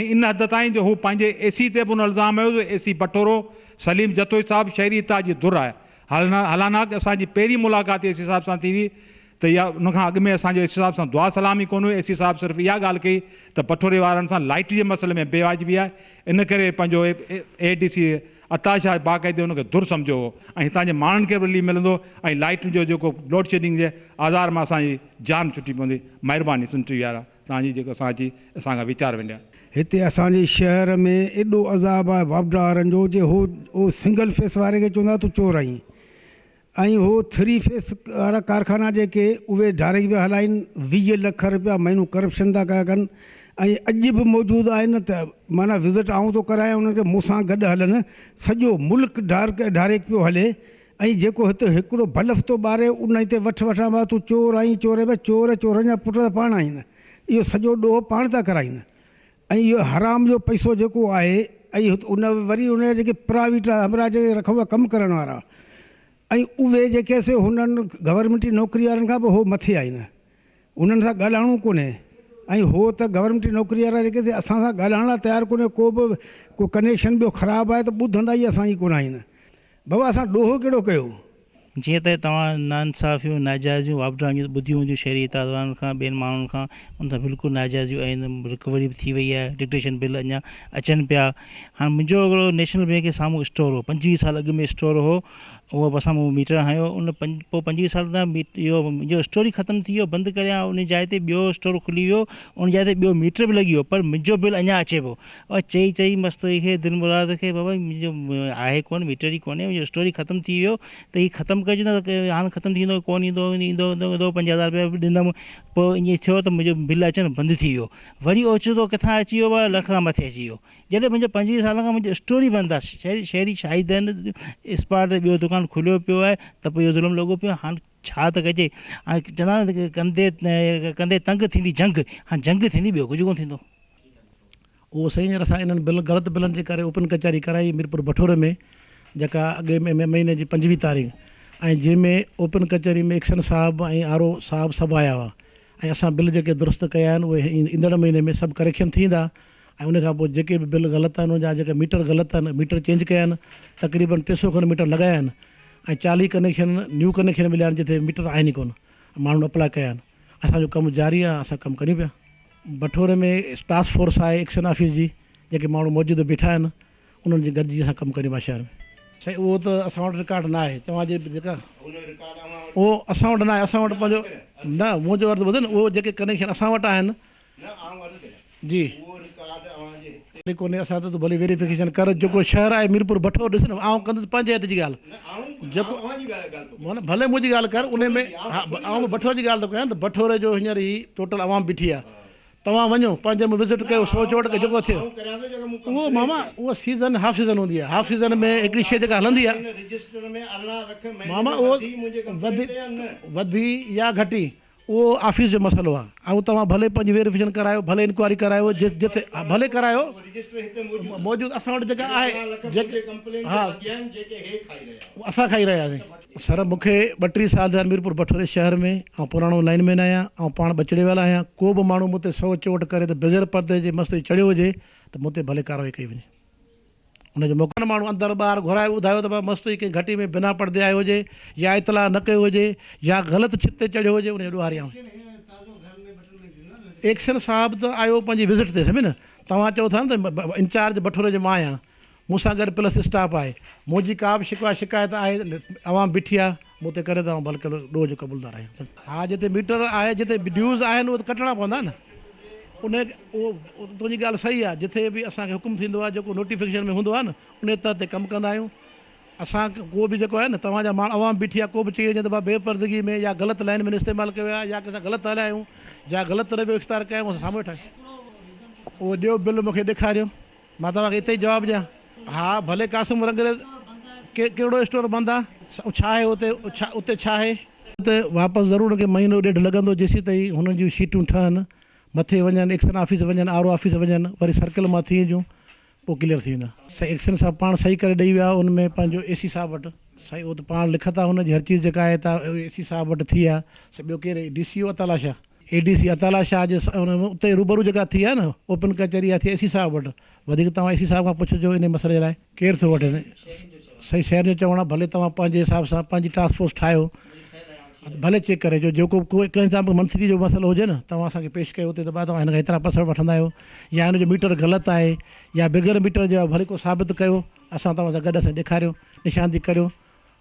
۽ ان حد تائين جو هو پنهنجي اي سي تي به ان الزام هنيو ته اي سي بٺورو سليم جتوئي صاحب شهري اتحاد جي ڌر آهي حالانڪ اسان جي پهرين ملاقات اي سي صاحب سان ٿي هئي ته اها ان کان اڳ ۾ اسان جو اي سي صاحب سان دعا سلام ئي ڪونه هئي اي سي صاحب صرف اها ڳالهه ڪئي ته بٺوري وارن سان لائٽ جي مسئلي ۾ بي واجبي آهي ان ڪري پنهنجو اي ڊي سي عطا شاهه باقاعدي ان کي ڌر سمجهيو هو ۽ هتان جي ماڻهن کي به رليف ملندو ۽ لائٽ جو جيڪو لوڊشيڊنگ جي آزار مان اسان جي جان ڇٽي پوندي مهرباني سنڌ ٽي وي وارا توهان جي جيڪو اسان اچي اسان کان ويچار ونڊيا. هتي اسان جي شهر ۾ ايڏو عذاب آهي واپڊا وارن جو جي هو سنگل فيس واري کي چوندا تون چور آهين. ۽ هو ٿري فيس وارا ڪارخانا جيڪي اهي ڊائريڪٽ پيا هلائين 20 لک رپيا مهينو ڪرپشن ٿا ڪيا ڪن ۽ اڄ به موجود آهن ته معنيٰ وزٽ آئون ٿو ڪرايان انهن کي مون سان گڏ هلن سڄو ملڪ ڊائريڪٽ پيو هلي ۽ جيڪو هت هڪڙو بلف ٿو ٻاري ان تي وٺ وٺان ڀا تون چور آهين چور آهين چور چورن جا پٽ ته پاڻ آهن اهو سڄو ڏوهه پاڻ ٿا ڪرائين ۽ اهو حرام جو پئسو جيڪو آهي ۽ ان وري ان جا جيڪي پرائيويٽ همراهه جيڪي رکون پيا ڪم ڪرڻ وارا ۽ اهي جيڪي سي هنن گورنمينٽي نوڪري وارن کان به هو مٿي آهن انهن سان ڳالهائڻو ڪونهي ۽ هو ته گورنمينٽي نوڪري وارا جيڪي سي اسان سان ڳالهائڻ لاء تيار ڪونهي ڪو به ڪو ڪنيڪشن ٻيو خراب آهي ته ٻڌندا ئي اسان جي ڪونه آهن بابا اسان ڏوهه ڪهڙو ڪيو؟ جيئن ته توهان ناانصافيون، ناجائزيون واپڊا جون ٻڌيون هونديون شهري اتحاد وارن کان ٻين ماڻهن کان ان سان بلڪل ناجائزيون آهن رڪوري به ٿي وئي آهي ڊڪٽيشن بل اڃا اچن پيا هاڻ منهنجو هڪڙو نيشنل بينڪ جي سامهون اسٽور هو 25 سال اڳ ۾ اسٽور هو اهو به اسان مون ميٽر هنيو ان پوء 25 سال تان اهو منهنجو اسٽور ئي ختم ٿي ويو بند ڪريان ان جاء تي ٻيو اسٽور کلي ويو ان جاء تي ٻيو ميٽر به لڳي ويو پر منهنجو بل اڃا اچي پيو او چئي چئي مستوئي کي دلمراد کي بابا منهنجو آهي ڪونه ميٽر ئي ڪونهي منهنجو اسٽور ئي ختم ٿي ويو ته هي ختم ڪجي نه ته هاڻ ختم ٿيندو ڪونه ايندو ايندو ايندو 5000 رپيا به ڏنم پوء ائين ٿيو ته منهنجو بل اچڻ بند ٿي ويو وري اوچتو ڪٿان اچي ويو بابا لک کان مٿي اچي ويو جڏهن منهنجو 25 سالن کان منهنجو اسٽور ئي بند آهي شهري شهري شاهد آهن اسپاٽ تي ٻيو دڪان کليو پيو آهي ته پوء اهو ظلم لڳو پيو آهي هاڻ ڇا ته ڪجي هاڻ چوندا آهن نه ڪندي ڪندي تنگ ٿيندي جنگ هاڻ جنگ ٿيندي ٻيو ڪجهه ڪونه ٿيندو. اهو سائين هينئر اسان انهن بل غلط بلن جي ڪري اوپن ڪچهري ڪرائي ميرپور بٺوري ۾ جيڪا اڳئين مهيني جي 25 تاريخ ۽ جنهن ۾ اوپن ڪچهري ۾ ايڪسن صاحب ۽ آر او صاحب سڀ آيا هئا ۽ اسان بل جيڪي درست ڪيا آهن اهي ايندڙ مهيني ۾ سڀ ڪريڪشن ٿي ويندا ۽ ان کان پوء جيڪي به بل غلط آهن ان جا جيڪي ميٽر غلط آهن ميٽر چينج ڪيا آهن تقريبن 300 کن ميٽر لڳايا آهن ۽ 40 ڪنيڪشن نيو ڪنيڪشن مليا آهن جتي ميٽر آهن ئي ڪونه ماڻهن اپلاء ڪيا آهن اسان جو ڪم جاري آهي اسان ڪم ڪريون پيا. بٺوري ۾ ٽاسڪ فورس آهي ايڪشن آفيس جي جيڪي ماڻهو موجود بيٺا آهن انهن جي گڏجي اسان ڪم ڪريون پيا شهر ۾. سائين اهو ته اسان وٽ رڪارڊ نه آهي توهان جي جيڪا اهو اسان وٽ نه آهي اسان وٽ پنهنجو نه منهنجو عرض ٻڌو نه اهو جيڪي ڪنيڪشن اسان وٽ آهن جي ڪونهي اسان ته ڀلي ويريفڪيشن ڪر جيڪو شهر آهي ميرپور بٺو ڏس نه آئون ڪندس پنهنجي هٿ جي ڳالهه جيڪو معنيٰ ڀلي منهنجي ڳالهه ڪر انهي ۾ ها آئون به بٺوري جي ڳالهه ٿو ڪيان ته بٺوري جو هينئر هي ٽوٽل عوام بيٺي آهي توهان وڃو پنهنجي ۾ وزٽ ڪيو سوچ وٽ جيڪو ٿئي اهو ماما اهو سيزن هاف سيزن هوندي آهي هاف سيزن ۾ هڪڙي شيء جيڪا هلندي آهي ماما اهو وڌي وڌي يا گهٽي اهو آفيس جو مسئلو آ ۽ توهان ڀلي پنهنجي ويريفڪيشن ڪرايو ڀلي انڪوائري ڪرايو جتي ڀلي ڪرايو موجود اسان وٽ جيڪا آهي جيڪي ها اسان کائي رهيا آهيون. سر مون کي 32 سال ٿيا آهن ميرپور بٺوري شهر ۾ آئون پراڻو لائين مين آهيان آئون پاڻ ٻچڙي ويل آهيان ڪو به ماڻهو مون تي سو چوٽ ڪري ته بغير پردي جي مستي چڙهيو هجي ته مون تي ڀلي ڪارروائي ڪئي وڃي. ان جو موقعو ماڻهو اندر ٻاهر گهرائي ٻڌايو ته بابا مستوئي ڪنهن گهٽي ۾ بنا پڙدي آيو هجي يا اطلاع نه ڪيو هجي يا غلط ڇت تي چڙهيو هجي ان جو ڏوهاري آئون. ايڪسن صاحب ته آيو پنهنجي وزٽ تي سمجهيو نه توهان چئو ٿا نه ته انچارج بٺوري جو مان آهيان مون سان گڏ پلس اسٽاف آهي منهنجي ڪا به شڪوه شڪايت آهي عوام بيٺي آهي مون تي ڪري ته آئون بلڪل ڏوهه جو قبولدار آهيان. ها جتي ميٽر آهي جتي ڊيوز آهن اهي ته ڪٽڻا پوندا نه ان اهو تنهنجي ڳالهه صحيح آهي جتي به اسان کي حڪم ٿيندو آهي جيڪو نوٽيفڪيشن ۾ هوندو آهي نه ان تحت تي ڪم ڪندا آهيون اسان ڪو به جيڪو آهي نه توهان جا ماڻهو عوام بيٺي آهي ڪو به چئي وڃي ته بابا بي پردگي ۾ يا غلط لائين ۾ استعمال ڪيو آهي يا ڪنهن سان غلط هليا آهيون يا غلط رويو اختيار ڪيا آهيون اسان سامهون ويٺا آهيون. اهو ڏيو بل مون کي ڏيکاريو. مان توهان کي اتي ئي جواب ڏيان. ها ڀلي قاسم رنگريز ڪهڙو اسٽور بند آ ڇا آهي اتي اتي ڇا آهي. ته واپس ضرور ان کي مهينو ڏيڍ لڳندو جيسيتائين هنن جون شيٽون ٺهن مٿي وڃن ايڪسن آفيس وڃن آر او آفيس وڃن وري سرڪل مان ٿي اچون پوء ڪليئر ٿي ويندا. سائين ايڪسن صاحب پاڻ صحيح ڪري ڏئي ويا ان ۾ پنهنجو اي سي صاحب وٽ. سائين اهو ته پاڻ لکت آ هن جي هر چيز جيڪا آهي تا اي سي صاحب وٽ ٿي آ سائين ٻيو ڪير D C O Attaullah Shah. A D C Attaullah Shah جي اتي روبرو جيڪا ٿي آهي نه اوپن ڪچهري اها ٿي اي سي صاحب وٽ وڌيڪ توهان اي سي صاحب کان پڇجو انهي مسئلي لاء. ڪير ٿو وٺي سائين شهرين جو چوڻ آهي ڀلي توهان پنهنجي حساب سان پنهنجي ٽاسڪ فورس ٺاهيو ڀلي چيڪ ڪري اچو جيڪو به ڪنهن سان به منٿلي جو مسئلو هجي نه توهان اسان کي پيش ڪيو اتي ته توهان هن کان هيترا پئسا وٺندا آهيو يا هن جو ميٽر غلط آهي يا بغير ميٽر جو آهي ڀلي ڪو ثابت ڪيو اسان توهان سان گڏ اسان ڏيکاريو نشاندهي ڪريو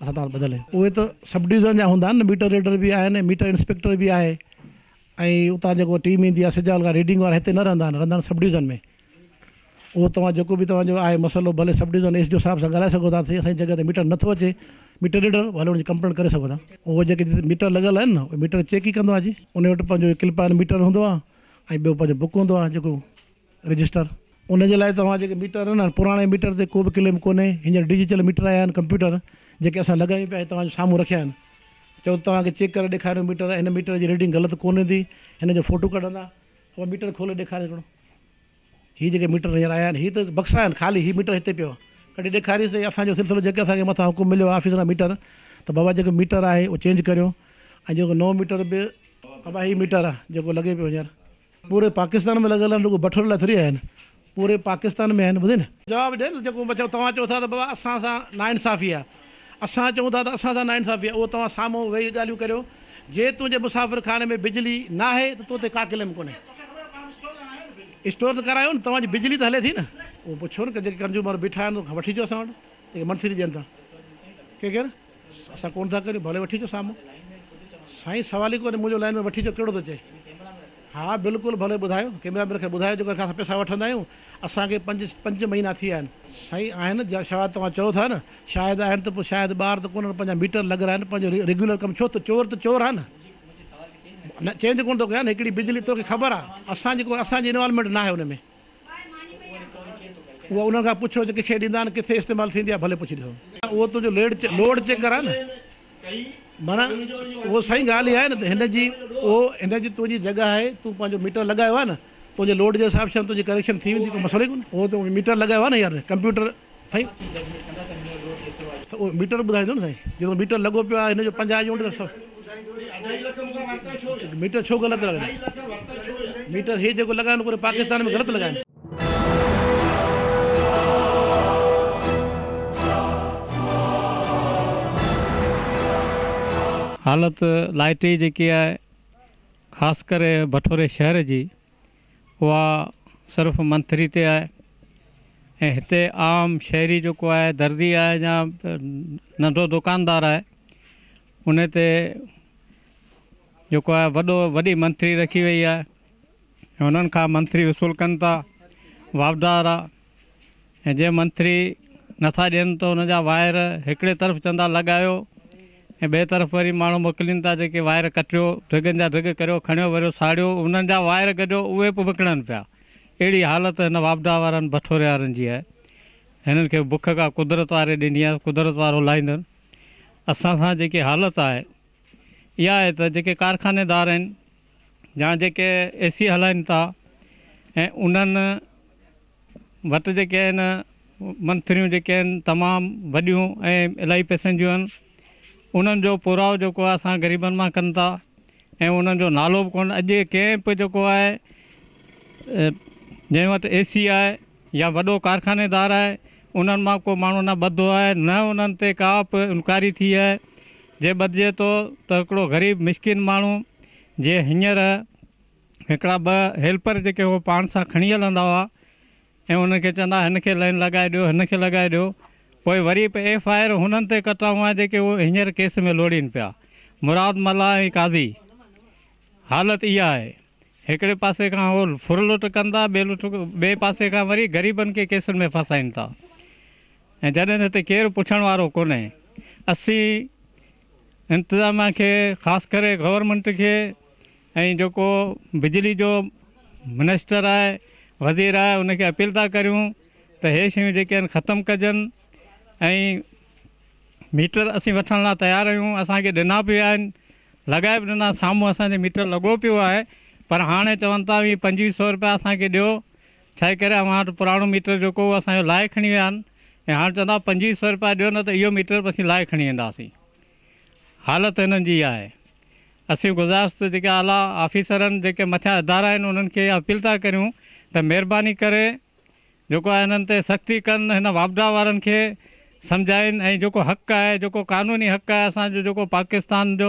اسان توهان سان ٻڌل آهيون. اهي ته سب ڊويزن جا هوندا آهن نه ميٽر ريڊر به آهن ۽ ميٽر انسپيڪٽر به آهي ۽ اتان جيڪو ٽيم ايندي آهي سجاول کان ريڊنگ وارا هتي نه رهندا آهن رهندا آهن سب ڊويزن ۾ اهو توهان جيڪو به توهان جو آهي مسئلو ڀلي sub division S D O صاحب سان ڳالهائي سگهو ٿا سائين اسان جي جڳهه تي ميٽر نٿو اچي ميٽر ريڊر ڀلي ان جي ڪمپلينٽ ڪري سگهو ٿا. اهو جيڪي جتي ميٽر لڳل آهن نه اهي ميٽر چيڪ ئي ڪندو آهي جي ان وٽ پنهنجو ڪلپ آهن ميٽر هوندو آهي ۽ ٻيو پنهنجو بڪ هوندو آهي جيڪو رجسٽر ان جي لاء توهان جيڪي ميٽر آهن نه پراڻي ميٽر تي ڪو به ڪليم ڪونهي هينئر ڊجيٽل ميٽر آيا آهن ڪمپيوٽر جيڪي اسان لڳايون پيا هي توهان جي سامهون رکيا آهن چئو ته توهان کي چيڪ ڪري ڏيکاريون ميٽر هن ميٽر جي ريڊنگ غلط ڪونه ايندي هن جو فوٽو ڪڍندا اهو ميٽر کولي ڏيکاري هڪڙو هي جيڪي ميٽر هينئر آيا آهن هي ته بڪسا آهن خالي هي ميٽر هتي پيو آهي ڪڍي ڏيکاريس ته اسان جو سلسلو جيڪي اسان کي مٿان حڪم مليو آهي آفيس کان ميٽر ته بابا جيڪو ميٽر آهي اهو چينج ڪريو ۽ جيڪو نئون ميٽر به بابا هي ميٽر آهي جيڪو لڳي پيو هينئر پوري پاڪستان ۾ لڳل آهن رڳو بٺوري لاء ٿوري آيا آهن پوري پاڪستان ۾ آهن ٻڌئي نه. جواب ڏي نه جيڪو بچو توهان چئو ٿا ته بابا اسان سان ناانصافي آهي اسان چئون ٿا ته اسان سان ناانصافي آهي اهو توهان سامهون ويهي ڳالهيون ڪريو جي تنهنجي مسافر خاني ۾ بجلي ناهي ته تو تي ڪا ڪليم ڪونهي اسٽور ته ڪرايو نه توهان جي بجلي ته هلي ٿي نه. اهو پڇو نه جيڪي ڪنزيومر بيٺا آهن وٺي اچو اسان وٽ جيڪي منٿلي ڏين ٿا ڪي ڪير اسان ڪونه ٿا ڪريون ڀلي وٺي اچو سامهون. سائين سوال ئي ڪونهي منهنجو لائين ۾ وٺي اچو ڪهڙو ٿو چئي. ها بلڪل ڀلي ٻڌايو ڪيمرا مين کي ٻڌايو جيڪو اسان پئسا وٺندا آهيون اسان کي پنج پنج مهينا ٿي ويا آهن. سائين آهن شايد توهان چئو ٿا نه شايد آهن ته پوء شايد ٻاهر ته ڪونهن پنهنجا ميٽر لڳرايا آهن پنهنجو ريگيولر ڪم ڇو ته چور ته چور آهي نه نه چينج ڪونه ٿو ڪيان هڪڙي بجلي توکي خبر آهي اسان جي اسان جي انوالومينٽ ناهي ان ۾ اها انهن کان پڇو ته ڪٿي ڏيندا آهن ڪٿي استعمال ٿيندي آهي ڀلي پڇي ڏسو. اهو تنهنجو ليڊ لوڊ چيڪر آهي نه معنيٰ اهو سائين ڳالهه اها آهي نه ته هن جي اهو هن جي تنهنجي جڳهه آهي تون پنهنجو ميٽر لڳايو آهي نه تنهنجي لوڊ جي حساب سان تنهنجي ڪريڪشن ٿي ويندي ڪو مسئلو ئي ڪونهي اهو ته ميٽر لڳايو آهي نه يار ڪمپيوٽر سائين اهو ميٽر ٻڌائيندو نه سائين جيڪو ميٽر لڳو پيو آهي هن جو 50 يونٽ ته ميٽر ڇو غلط لڳندو ميٽر هي جيڪو لڳايو پوري پاڪستان ۾ غلط لڳايو. حالت لائٽ جي جيڪي آهي خاص ڪري بٺوري شهر جي اها صرف منٿري تي آهي ۽ هتي عام شهري جيڪو آهي درزي آهي يا ننڍو دڪاندار آهي ان تي جيڪو آهي وڏو وڏي منٿري رکي وئي آهي ۽ انهن کان منٿري وصول ڪن ٿا واپڊا وارا ۽ جي منٿري نٿا ڏين ته ان جا وائر هڪڙي طرف چوندا لڳايو ۽ ٻئي طرف وري ماڻهو موڪلين ٿا جيڪي وائر ڪٽيو ڍڳن جا ڍڳ ڪريو کڻيو وريو ساڙيو انهن جا وائر گڏيو اهي به وڪڻن پيا اهڙي حالت هن واپڊا وارن بٺوري وارن جي آهي هنن کي بک ڪا قدرت واري ڏني آهي قدرت وارو لاهيندن اسان سان جيڪي حالت آهي اها آهي ته جيڪي ڪارخانيدار آهن يا جيڪي اي سي هلائين ٿا ۽ انهن وٽ جيڪي آهن منٿريون جيڪي آهن تمام وڏيون ۽ الاهي پئسن جون آهن انهن جو پورائو جيڪو آهي اسان غريبن مان ڪن ٿا ۽ انهن جو نالو به ڪونه اڄ ڪنهن به جيڪو آهي جنهن وٽ اي سي آهي يا وڏو ڪارخانيدار آهي انهن مان ڪو ماڻهو نه ٻڌو آهي نه انهن تي ڪا به انڪوائري ٿي آهي جي ٻڌجي ٿو ته هڪڙو غريب مسڪين ماڻهو جي هينئر هڪڙا ٻه هيلپر جيڪي هو پاڻ سان کڻي هلندا هئا ۽ انهن کي چوندا هن کي لائين لڳائي ڏيو هن کي لڳائي ڏيو پوء وري به ايف I R هنن تي ڪٽرائون هئا جيڪي هو هينئر ڪيس ۾ لوڙين پيا مراد ملاح ۽ قاضي حالت اها آهي هڪڙي پاسي کان هو ڦر لٽ ڪن ٿا ٻئي لٽ ٻئي پاسي کان وري غريبن کي ڪيسن ۾ ڦاسائين ٿا ۽ جڏهن ته هتي ڪير پڇڻ وارو ڪونهي اسين انتظاميا کي خاص ڪري گورنمينٽ کي ۽ جيڪو بجلي جو منسٽر آهي وزير آهي ان کي اپيل ٿا ڪريون ته هي شيون جيڪي آهن ختم ڪجن ۽ ميٽر اسين وٺڻ لاء تيار آهيون اسان کي ڏنا به ويا آهن لڳائي به ڏنا سامهون اسان جي ميٽر لڳو پيو آهي پر هاڻي چون ٿا اوهين پنجويهه سو روپيا اسان کي ڏيو ڇاهي ڪري اوهان وٽ پراڻو ميٽر جيڪو هو اسان جو لاهي کڻي ويا آهن ۽ هاڻي چون ٿا پنجويهه سو روپيا ڏيو نه ته اهو ميٽر به اسين لاهي کڻي وينداسين حالت هنن جي اها آهي. اسين گذارش ته جيڪي اعليٰ آفيسرن جيڪي مٿيان ادارا آهن انهن کي اها اپيل ٿا ڪريون ته مهرباني ڪري جيڪو آهي هنن تي سختي ڪن هن واپڊا وارن کي سمجهائين ۽ جيڪو حق آهي جيڪو قانوني حق آهي اسان جو جيڪو پاڪستان جو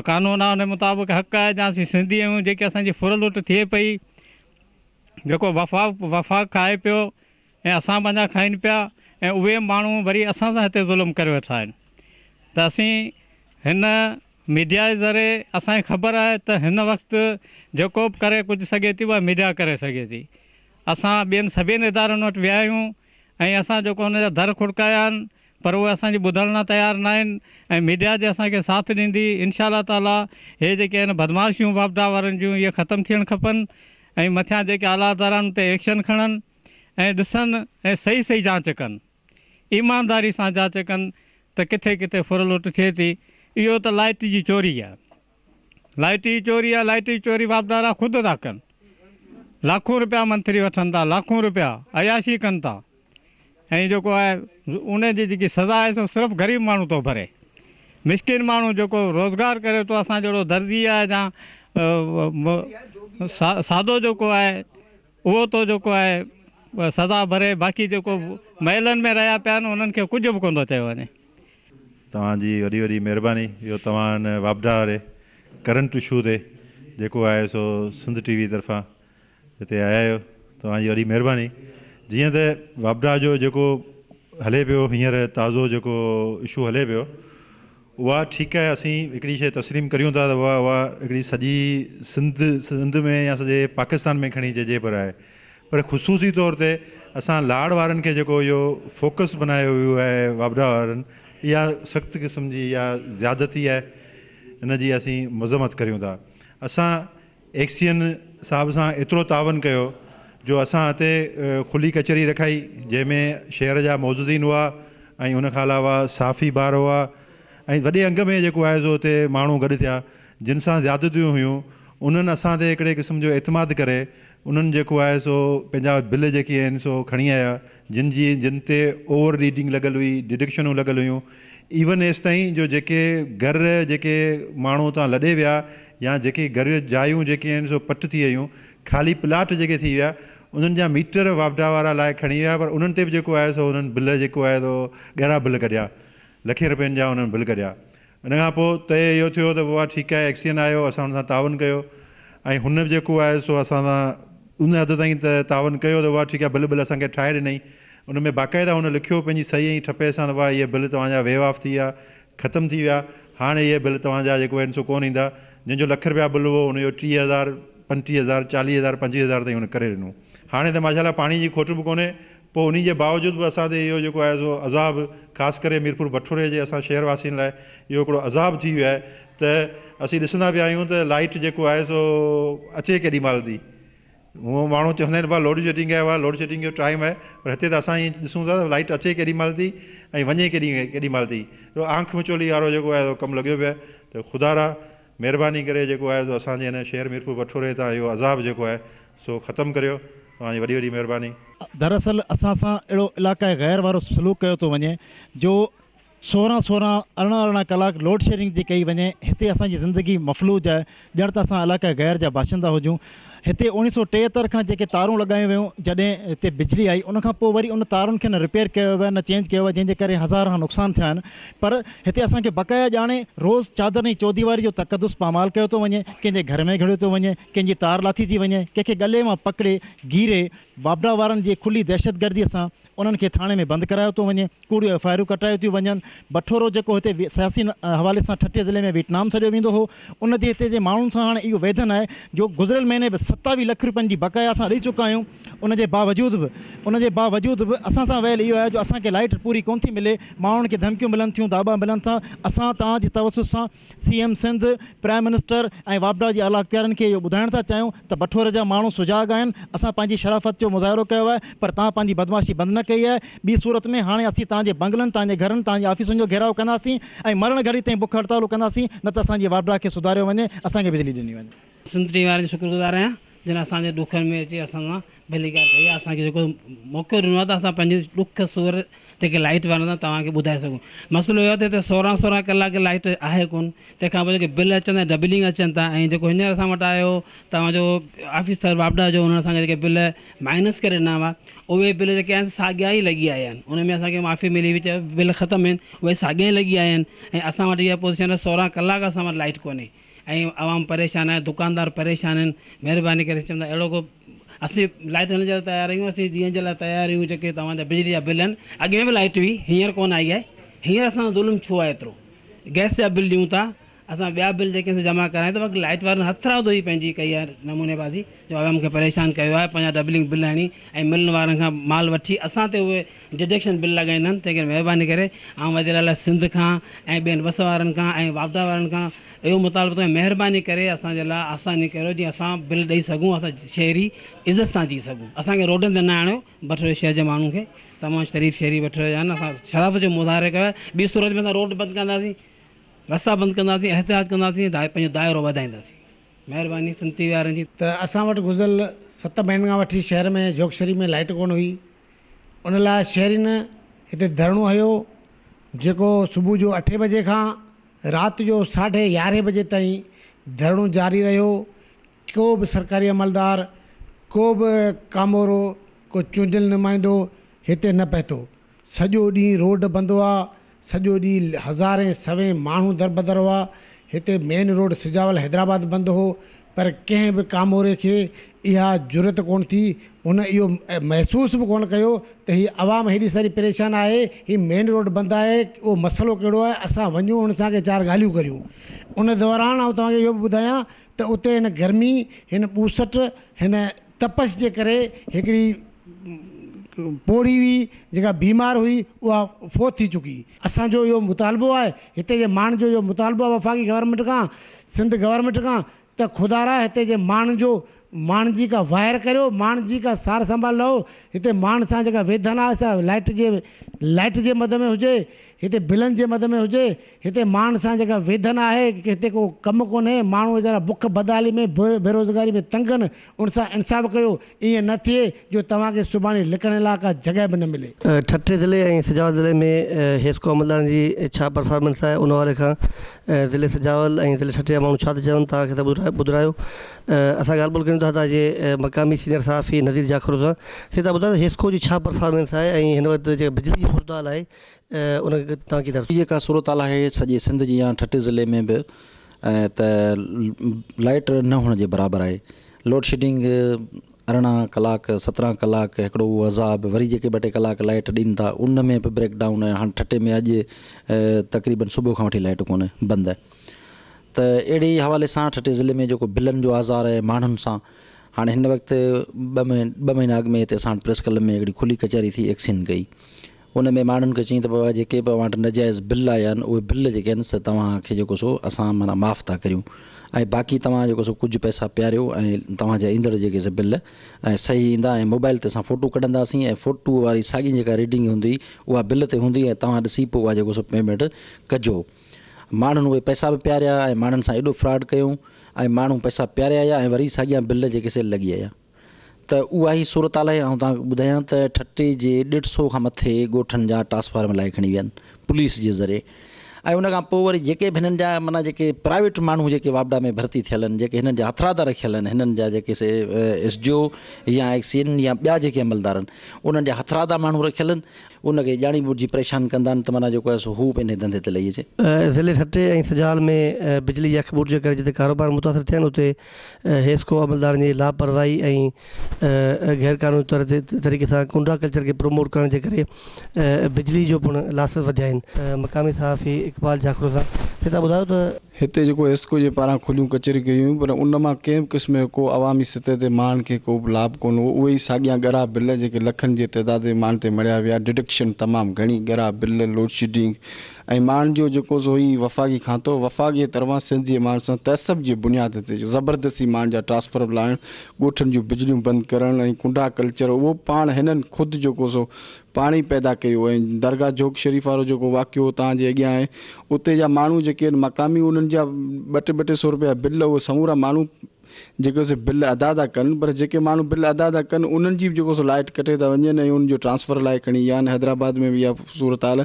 قانون آهي ان مطابق حق آهي جا اسين سنڌي آهيون جيڪي اسان جي ڦر لٽ ٿئي پئي جيڪو وفاق وفاق کائي پيو ۽ اسان پنهنجا کائين پيا ۽ اهي ماڻهو وري اسان سان هتي ظلم ڪري ويٺا آهن ته اسين هن ميڊيا جي ذريعي اسان کي خبر آهي ته هن وقت جيڪو به ڪري ڪجهه سگهي ٿي اها ميڊيا ڪري سگهي ٿي اسان ٻين سڀين ادارن وٽ ويا آهيون ۽ اسان جيڪو ان جا در کڙڪايا آهن پر اهي اسان جي ٻڌڻ لاء تيار ناهن ۽ ميڊيا جي اسان کي ساٿ ڏيندي انشاء الله تعالي هي جيڪي آهن بدمعاشيون واپڊا وارن جون اهي ختم ٿيڻ کپن ۽ مٿيان جيڪي اعليٰ ادارا آهن ان تي ايڪشن کڻن ۽ ڏسن ۽ صحيح صحيح جاچ ڪن ايمانداري سان جاچ ڪن ته ڪٿي ڪٿي ڦر لٽ ٿئي ٿي اهو ته لائٽ جي چوري آهي لائٽ جي چوري آهي لائٽ جي چوري واپڊا خود ٿا ڪن لاکون روپيا منٿلي وٺن ٿا لاکون روپيا عياشي ڪن ٿا ۽ جيڪو آهي ان جي جيڪي سزا آهي سو صرف غريب ماڻهو ٿو ڀري. مسڪين ماڻهو جيڪو روزگار ڪري ٿو اسان جهڙو درزي آهي يا سادو جيڪو آهي اهو ٿو جيڪو آهي سزا ڀري باقي جيڪو محلن ۾ رهيا پيا آهن انهن کي ڪجهه به ڪونه ٿو چيو وڃي. توهان جي وڏي وڏي مهرباني اهو توهان هن واپڊا واري ڪرنٽ اشو تي جيڪو آهي سو سنڌ ٽي وي طرفان هتي آيا آهيو توهان جي وڏي مهرباني جيئن ته واپڊا جو جيڪو هلي پيو هينئر تازو جيڪو اشو هلي پيو اها ٺيڪ آهي اسين هڪڙي شيء تسليم ڪريون ٿا ته اها اها هڪڙي سڄي سنڌ سنڌ ۾ يا سڄي پاڪستان ۾ کڻي چئجي پر آهي پر خصوصي طور تي اسان لاڙ وارن کي جيڪو اهو فوڪس بنايو ويو آهي واپڊا وارن اها سخت قسم جي اها زيادتي آهي ان جي اسين مذمت ڪريون ٿا اسان ايڪسين صاحب سان ايترو تعاون ڪيو جو اسان هتي کلي ڪچهري رکائي جنهن ۾ شهر جا معززين هئا ۽ ان کان علاوه صحافي ڀائر هئا ۽ وڏي انگ ۾ جيڪو آهي سو هتي ماڻهو گڏ ٿيا جن سان زيادتيون هيون انهن اسان تي هڪڙي قسم جو اعتماد ڪري انهن جيڪو آهي سو پنهنجا بل جيڪي آهن سو کڻي آيا جن جي جن تي اوور ريڊنگ لڳل هئي ڊڊڪشنون لڳل هيون ايون ايستائين جو جيڪي گهر جيڪي ماڻهو اتان لڏي ويا يا جيڪي گهر جايون جيڪي آهن سو پٽ ٿي ويون خالي پلاٽ جيڪي ٿي ويا انهن جا ميٽر واپڊا وارا لاهي کڻي ويا پر انهن تي به جيڪو آهي سو انهن بل جيڪو آهي سو ڳرا بل ڪڍيا لکين رپين جا انهن بل ڪڍيا ان کان پوء طئي اهو ٿيو ته بابا ٺيڪ آهي ايڪسين آيو اسان ان سان تعاون ڪيو ۽ هن به جيڪو آهي سو اسان سان ان حد تائين ته تعاون ڪيو ته بابا ٺيڪ آهي بل بل اسان کي ٺاهي ڏنائين ان ۾ باقاعده هن لکيو پنهنجي صحيح ۽ ٺپي سان ته بابا اهي بل توهان جا ويو آف ٿي ويا ختم ٿي ويا هاڻي اهي بل توهان جا جيڪو آهن سو ڪونه ايندا جنهن جو لک رپيا بل هو ان جو 30,000 35,000 40,000 25,000 تائين هن ڪري ڏنو هاڻي ته ماشاء الله پاڻي جي کوٽ به ڪونهي پوء انهي جي باوجود به اسان تي اهو جيڪو آهي سو عذاب خاص ڪري ميرپور بٺوري جي اسان شهر واسين لاء اهو هڪڙو عذاب ٿي ويو آهي ته اسين ڏسندا پيا آهيون ته لائيٽ جيڪو آهي سو اچي ڪيڏي مهل ٿي. هونء ماڻهو چوندا آهن ڀاء لوڊ شيڊنگ آهي ڀاء لوڊ شيڊنگ جو ٽائيم آهي پر هتي ته اسان ائين ڏسون ٿا ته لائيٽ اچي ڪيڏي مهل ٿي ۽ وڃي ڪيڏي ڪيڏي مهل ٿي. اهو آنک مچولي وارو جيڪو آهي سو ڪم لڳيو پيو آهي ته خدارا مهرباني ڪري جيڪو آهي سو اسان جي هن شهر ميرپور بٺوري تان اهو عذاب جيڪو آهي سو ختم ڪريو توهان جي وڏي وڏي مهرباني. دراصل اسان سان اهڙو علاقائي غير وارو سلوڪ ڪيو ٿو وڃي جو 16 16 18 18 ڪلاڪ لوڊ شيڊنگ جي ڪئي وڃي هتي اسان جي زندگي مفلوج آهي ڄڻ ته اسان علاقائي غير جا باشندا هجون هتي 1973 کان جيڪي تارون لڳايون ويون جڏهن هتي بجلي آئي ان کان پوء وري ان تارن کي نه رپيئر ڪيو ويو آهي نه چينج ڪيو ويو آهي جنهن جي ڪري هزارها نقصان ٿيا آهن پر هتي اسان کي بقايا ڄاڻي روز چادر ۽ چوديواري جو تقدس پامال ڪيو ٿو وڃي ڪنهن جي گهر ۾ گهڙيو ٿو وڃي ڪنهن جي تار لاٿي ٿي وڃي، ڪنهن کي ڳلي مان پڪڙي گيري واپڊا وارن جي کلي دهشتگرديء سان انهن کي ٿاڻي ۾ بند ڪرايو ٿو وڃي، ڪوڙيون ايف I آرون ڪٽايون ٿيون وڃن. بٺورو جيڪو هتي سياسي حوالي سان ٺٽي ضلعي ۾ ويٽنام سڏيو ويندو هو، ان جي هتي جي ماڻهن سان هاڻي اهو ويڌن آهي جو گذريل مهيني به 27 لک روپين جي بقايا اسان ڏئي چڪا آهيون، ان جي باوجود به ان جي باوجود به اسان سان ويل اهو آهي جو اسان کي لائيٽ پوري ڪونه ٿي ملي، ماڻهن کي ڌمڪيون ملن ٿيون، داٻا ملن ٿا، اسان توهان جي توسط سان C M Sindh, prime minister ۽ واپڊا جي اعليٰ اختيارين کي اهو ٻڌائڻ ٿا چاهيون ته بٺور جا ماڻهو سجاڳ آهن، اسان پنهنجي شرافت جو مظاهرو ڪيو آهي پر توهان پنهنجي بدمعاشي بند نه ڪئي آهي، ٻي صورت ۾ هاڻي اسين توهان جي بنگلن، توهان جي گهرن، توهان جي آفيسن جو گهيراء ڪنداسين ۽ مرڻ گهڙي تائين بک هڙتالون ڪنداسين نه ته اسان جي واپڊا کي سڌاريو وڃي، اسان کي بجلي ڏني وڃي. سنڌ ٽي وارن جو شڪر گذار آهيان جن اسان جي ڏکن ۾ اچي اسان سان ڀليڪار ڪئي آهي اسان کي جيڪو موقعو ڏنو آهي ته اسان پنهنجو ڏک سور جيڪي لائيٽ وارن سان توهان کي ٻڌائي سگهون مسئلو اهو آهي ته هتي 16 16 ڪلاڪ لائيٽ آهي ڪون تنهن کان پوء جيڪي بل اچن ٿا ڊبلنگ اچن ٿا ۽ جيڪو هينئر اسان وٽ آيو توهان جو آفيسر واپڊا جو انهن اسان کي جيڪي بل مائنس ڪري ڏنا هئا اهي بل جيڪي آهن ساڳيا ئي لڳي آيا آهن ان ۾ اسان کي معافي ملي هئي ته بل ختم آهن اهي ساڳيا ئي لڳي آيا آهن ۽ اسان وٽ اها پوزيشن آهي 16 ڪلاڪ اسان وٽ لائيٽ ڪونهي ۽ عوام پريشان آهي دڪاندار پريشان آهن مهرباني ڪري چوندا اهڙو ڪو اسين لائٽ هڻڻ جي لاء تيار آهيون اسين ڏينهن جي لاء تيار آهيون جيڪي توهان جا بجلي جا بل آهن اڳ ۾ به لائٽ هئي هينئر ڪونه آئي آهي هينئر اسان سان ظلم ڇو آهي ايترو گئس جا بل ڏيون ٿا اسان ٻيا بل جيڪي اسين جمع ڪرايون ٿا باقي لائٽ وارن هٿرادو ئي پنهنجي ڪئي آهي نموني بازي. جو عوام کي پريشان ڪيو آهي پنهنجا ڊبلنگ بل هڻي ۽ ملن وارن کان مال وٺي اسان تي اهي ڊڊڪشن بل لڳائيندا آهن تنهن ڪري مهرباني ڪري آئون وزير اعليٰ سنڌ کان ۽ ٻين وس وارن کان ۽ واپڊا وارن کان اهو مطالبو ٿو ڪيان مهرباني ڪري اسان جي لاء آساني ڪريو جيئن اسان بل ڏئي سگهون اسان شهري عزت سان جي سگهون اسان کي روڊن تي نه آڻيو بٺوري شهر جي ماڻهن کي تمام شريف شهري بٺوري جا آهن اسان شرافت جو مظاهرو ڪيو آهي ٻي صورت ۾ اسان روڊ بند ڪنداسين رستا بند ڪنداسين احتجاج ڪنداسين پنهنجو دائرو وڌائينداسين. مهرباني سنڌ ٽي وي وارن جي. ته اسان وٽ گذريل ست مهينن کان وٺي شهر ۾ جوڳ شريف ۾ لائيٽ ڪونه هئي ان لاء شهرين هتي ڌرڻو هنيو جيڪو صبح جو اٺين بجي کان رات جو ساڍي يارهين بجي تائين ڌرڻو جاري رهيو ڪو به سرڪاري عملدار ڪو به ڪامورو ڪو چونڊيل نمائندو هتي نه پهتو سڄو ڏينهن روڊ بند هئا، سڄو ڏينهن هزارين سوين ماڻهو دربدر هئا، هتي مين روڊ سجاول حيدرآباد بند هو پر ڪنهن به ڪاموري کي اها جرئت ڪونه ٿي، هن اهو محسوس به ڪونه ڪيو ته هي عوام هيڏي ساري پريشان آهي، هي مين روڊ بند آهي، اهو مسئلو ڪهڙو آهي، اسان وڃون هن سان ڪي چار ڳالهيون ڪريون. ان دوران آئون توهان کي اهو به ٻڌايان ته اتي هن گرمي، هن ٻوسٽ، هن تپش جي ڪري هڪڙي پوڙهي هئي جيڪا بيمار هئي اها فوت ٿي چڪي. اسان جو اهو مطالبو آهي هتي جي ماڻهن جو اهو مطالبو آهي وفاقي گورنمينٽ کان سنڌ گورنمينٽ کان ته خدارا هتي جي ماڻهن جو ماڻهن جي ڪا واهر ڪريو ماڻهن جي ڪا سار سنڀال لهو هتي ماڻهن سان جيڪا ويڌن آهي سا لائٽ جي لائٽ جي مد ۾ هجي هتي بلن جي مد ۾ هجي هتي ماڻهن سان جيڪا ويڌن آهي هتي ڪو ڪم ڪونهي ماڻهو ويچارا بک بدحالي ۾ بيروزگاري ۾ تنگ آهن ان سان انصاف ڪيو ائين نه ٿئي جو توهان کي سڀاڻي لڪڻ لاء ڪا جڳهه به نه ملي. ٺٽي ضلعي ۽ سجاول ضلعي ۾ حيسڪو عملدارن جي ڇا پرفارمنس آهي ان حوالي کان ضلعي سجاول ۽ ضلعي ٺٽي جا ماڻهو ڇا ٿا چون توهان کي سڀ ٻڌرايو اسان ڳالهه ٻولهه ڪريون ٿا هتان جي مقامي سينئر صحافي نذير جاکرو سان سي تان ٻڌايو ته حيسڪو جي ڇا پرفارمنس آهي ۽ هن وقت جيڪا بجلي جي صورتحال آهي ان کي توهان ڪيئن ٿا هي جيڪا صورتحال آهي سڄي سنڌ جي يا ٺٽي ضلعي ۾ به ته لائيٽ نه هئڻ جي برابر آهي لوڊشيڊنگ 18 ڪلاڪ 17 ڪلاڪ هڪڙو اهو عذاب وري جيڪي ٻه ٽي ڪلاڪ لائيٽ ڏين ٿا ان ۾ به بريڪ ڊائون آهي هاڻي ٺٽي ۾ اڄ تقريبن صبح کان وٺي لائيٽ ڪونهي بند آهي ته اهڙي حوالي سان ٺٽي ضلعي ۾ جيڪو بلن جو آزار آهي ماڻهن سان هاڻي هن وقت ٻه مهينا اڳ ۾ هتي اسان وٽ پريس ڪلب ۾ هڪڙي کلي ڪچهري ٿي ايڪسين ڪئي ان ۾ ماڻهن کي چيائين ته بابا جيڪي به اوهان وٽ ناجائز بل آيا آهن اهي بل جيڪي آهن سي توهان کي جيڪو سو اسان معنيٰ معاف ٿا ڪريون ۽ باقي توهان جيڪو سو ڪجهه پئسا پياريو ۽ توهان جا ايندڙ جيڪي سي بل ۽ صحيح ايندا ۽ موبائل تي اسان فوٽو ڪڍنداسين ۽ فوٽو واري ساڳي جيڪا ريڊنگ هوندي اها بل تي هوندي ۽ توهان ڏسي پوء اها جيڪو سو پيمينٽ ڪجو. ماڻهن اهي پئسا به پياريا ۽ ماڻهن سان ايڏو فراڊ ڪيو ۽ ماڻهو پئسا پياري آيا ۽ وري ساڳيا بل جيڪي سي لڳي آيا. ته اها ئي صورتحال آهي آئون توهان کي ٻڌايان ته ٺٽي جي ڏيڍ سو کان مٿي ڳوٺن جا ٽرانسفارم لاهي کڻي ويا آهن پوليس جي ذريعي ۽ ان کان پوء وري جيڪي به هنن جا معنيٰ جيڪي پرائيويٽ ماڻهو جيڪي واپڊا ۾ ڀرتي ٿيل آهن جيڪي هنن جا هٿرادا رکيل آهن هنن جا جيڪي سي ايس ڊي او يا ايڪسين يا ٻيا جيڪي عملدار آهن انهن جا هٿرادا ماڻهو رکيل آهن ان کي ڄاڻي ٻجهي پريشان ڪندا آهن ته معنيٰ جيڪو آهي سو هو به انهي ڌنڌي تي لهي اچي. ضلعي ٺٽي ۽ سجاول ۾ بجلي جي اک ٻوٽ جي ڪري جتي ڪاروبار متاثر ٿيا آهن اتي حيسڪو عملدارن جي لاپرواهي ۽ غير قانوني طور تي طريقي سان ڪنڊا ڪلچر کي پروموٽ ڪرڻ جي ڪري بجلي جو پڻ لاسز وڌيا آهن مقامي صحافي اقبال جاکرو سان هتان ٻڌايو ته. هتي جيڪو حيسڪو جي پاران کليون ڪچهريون ڪيون ويون پر ان مان ڪنهن به قسم جو ڪو عوامي سطح تي ماڻهن کي ڪو به لاڀ ڪونه هو اهي ئي ساڳيان ڳرا بل جيڪي لکن جي تعداد ۾ ماڻهن تي مڙهيا ويا ڊڊڪشن تمام گهڻي ڳرا بل لوڊشيڊنگ ۽ ماڻهن جو جيڪو سو هي وفاقي کاتو وفاق جي طرفان سنڌ جي ماڻهن سان تعصب جي بنياد تي زبردستي ماڻهن جا ٽرانسفر لاهڻ، ڳوٺن جون بجليون بند ڪرڻ ۽ ڪنڊا ڪلچر اهو پاڻ هنن خود جيڪو سو پاڻ ئي پيدا ڪيو ۽ درگاهه جھوڪ شريف وارو جيڪو واقعو توهان جي اڳيان آهي اتي جا ماڻهو جيڪي آهن مقامي انهن جا ٻه ٽي ٻه ٽي سو روپيا بل اهي سمورا ماڻهو جيڪو سي بل ادا ٿا ڪن پر جيڪي ماڻهو بل ادا ٿا ڪن انهن جي به جيڪو سو لائٽ ڪٽي ٿا وڃن ۽ انهن جو ٽرانسفر لاء کڻي ويا آهن حيدرآباد ۾ به اها صورتحال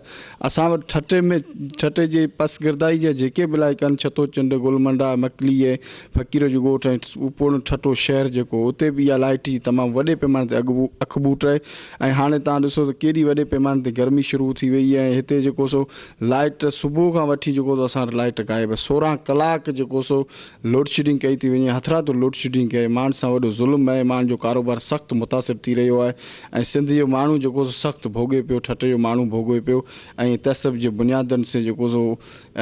اسان وٽ ٺٽي ۾ ٺٽي جي پسگردائي جا جيڪي به علائقا آهن ڇتو چنڊ گل منڊا مڪلي ۽ فقير جو ڳوٺ ۽ پوڻ ٺٽو شهر جيڪو اتي به اها لائٽ جي تمام وڏي پيماني تي اڳ اک ٻوٽ آهي ۽ هاڻي توهان ڏسو ته ڪيڏي وڏي پيماني تي گرمي شروع ٿي وئي آهي ۽ هتي جيڪو سو لائٽ صبح کان وٺي جيڪو سو اسان وٽ لائٽ غائب 16 ڪلاڪ جيڪو سو لوڊشيڊنگ ڪئي ٿي وڃي. هٿرادو لوڊشيڊنگ ڪئي ماڻهن سان وڏو ظلم آهي ماڻهن جو ڪاروبار سخت متاثر ٿي رهيو آهي ۽ سنڌ جو ماڻهو جيڪو سو سخت ڀوڳي پيو ٺٽي جو ماڻهو ڀوڳي پيو ۽ تعصب جي بنيادن سي جيڪو سو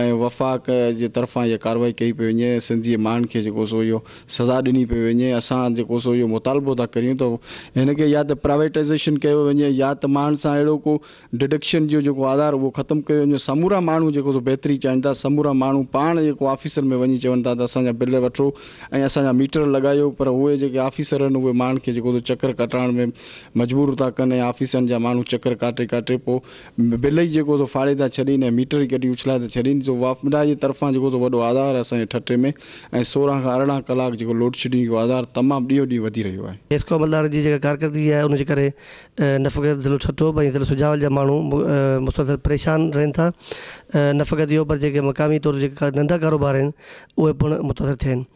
۽ وفاق جي طرفان اها ڪارروائي ڪئي پئي وڃي ۽ سنڌ جي ماڻهن کي جيڪو سو اهو سزا ڏني پئي وڃي اسان جيڪو سو اهو مطالبو ٿا ڪريون ته هن کي يا ته پرائيويٽائيزيشن ڪيو وڃي يا ته ماڻهن سان اهڙو ڪو ڊڊڪشن جو جيڪو آڌار اهو ختم ڪيو وڃي سمورا ماڻهو جيڪو سو بهتري چاهين ٿا سمورا ماڻهو پاڻ جيڪو آفيسن ۾ وڃي چون ٿا ته اسان جا بل وٺو ۽ اسان جا ميٽر لڳايو پر اهي جيڪي آفيسر آهن اهي ماڻهن کي جيڪو سو چڪر ڪٽائڻ ۾ مجبور ٿا ڪن ۽ آفيسن جا ماڻهو چڪر ڪاٽي ڪاٽي پوء بل ئي جيڪو سو ڦاڙي ٿا ڇڏين ۽ ميٽر ئي ڪڍي اڇلائي ٿا ڇڏين سو واپڊا جي طرفان جيڪو سو وڏو آزار آهي اسان جي ٺٽي ۾ ۽ 16 کان 18 ڪلاڪ جيڪو لوڊشيڊنگ جو آزار تمام ڏينهون ڏينهن وڌي رهيو آهي. حيسڪو عملدارن جي جيڪا ڪارڪردگي آهي ان جي ڪري نه فقط ضلعو ٺٽو پر ضلعو سجاول جا ماڻهو مسلسل پريشان رهن ٿا نه فقط اهو پر جيڪي مقامي طور جيڪي ننڍا ڪاروبار آهن اهي پڻ متاثر ٿيا آهن.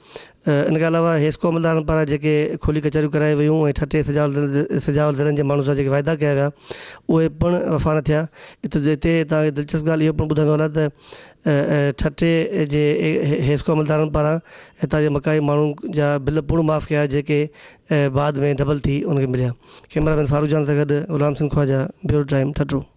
ان کان علاوه حيسڪو عملدارن پاران جيڪي کلي ڪچهريون ڪرايون ويون ۽ ٺٽي سجاول ضلعن جي ماڻهن سان جيڪي واعدا ڪيا ويا اهي پڻ وفا نه ٿيا. هتي توهان کي دلچسپ ڳالهه اهو پڻ ٻڌائيندو هلان ته ٺٽي جي حيسڪو عملدارن پاران هتان جي مقامي ماڻهن جا بل پڻ معاف ڪيا جيڪي بعد ۾ ڊبل ٿي ان کي مليا. ڪئميرا مين فاروق جان سان گڏ غلام حسين خواجه، بيورو ٽائيم، ٺٽو.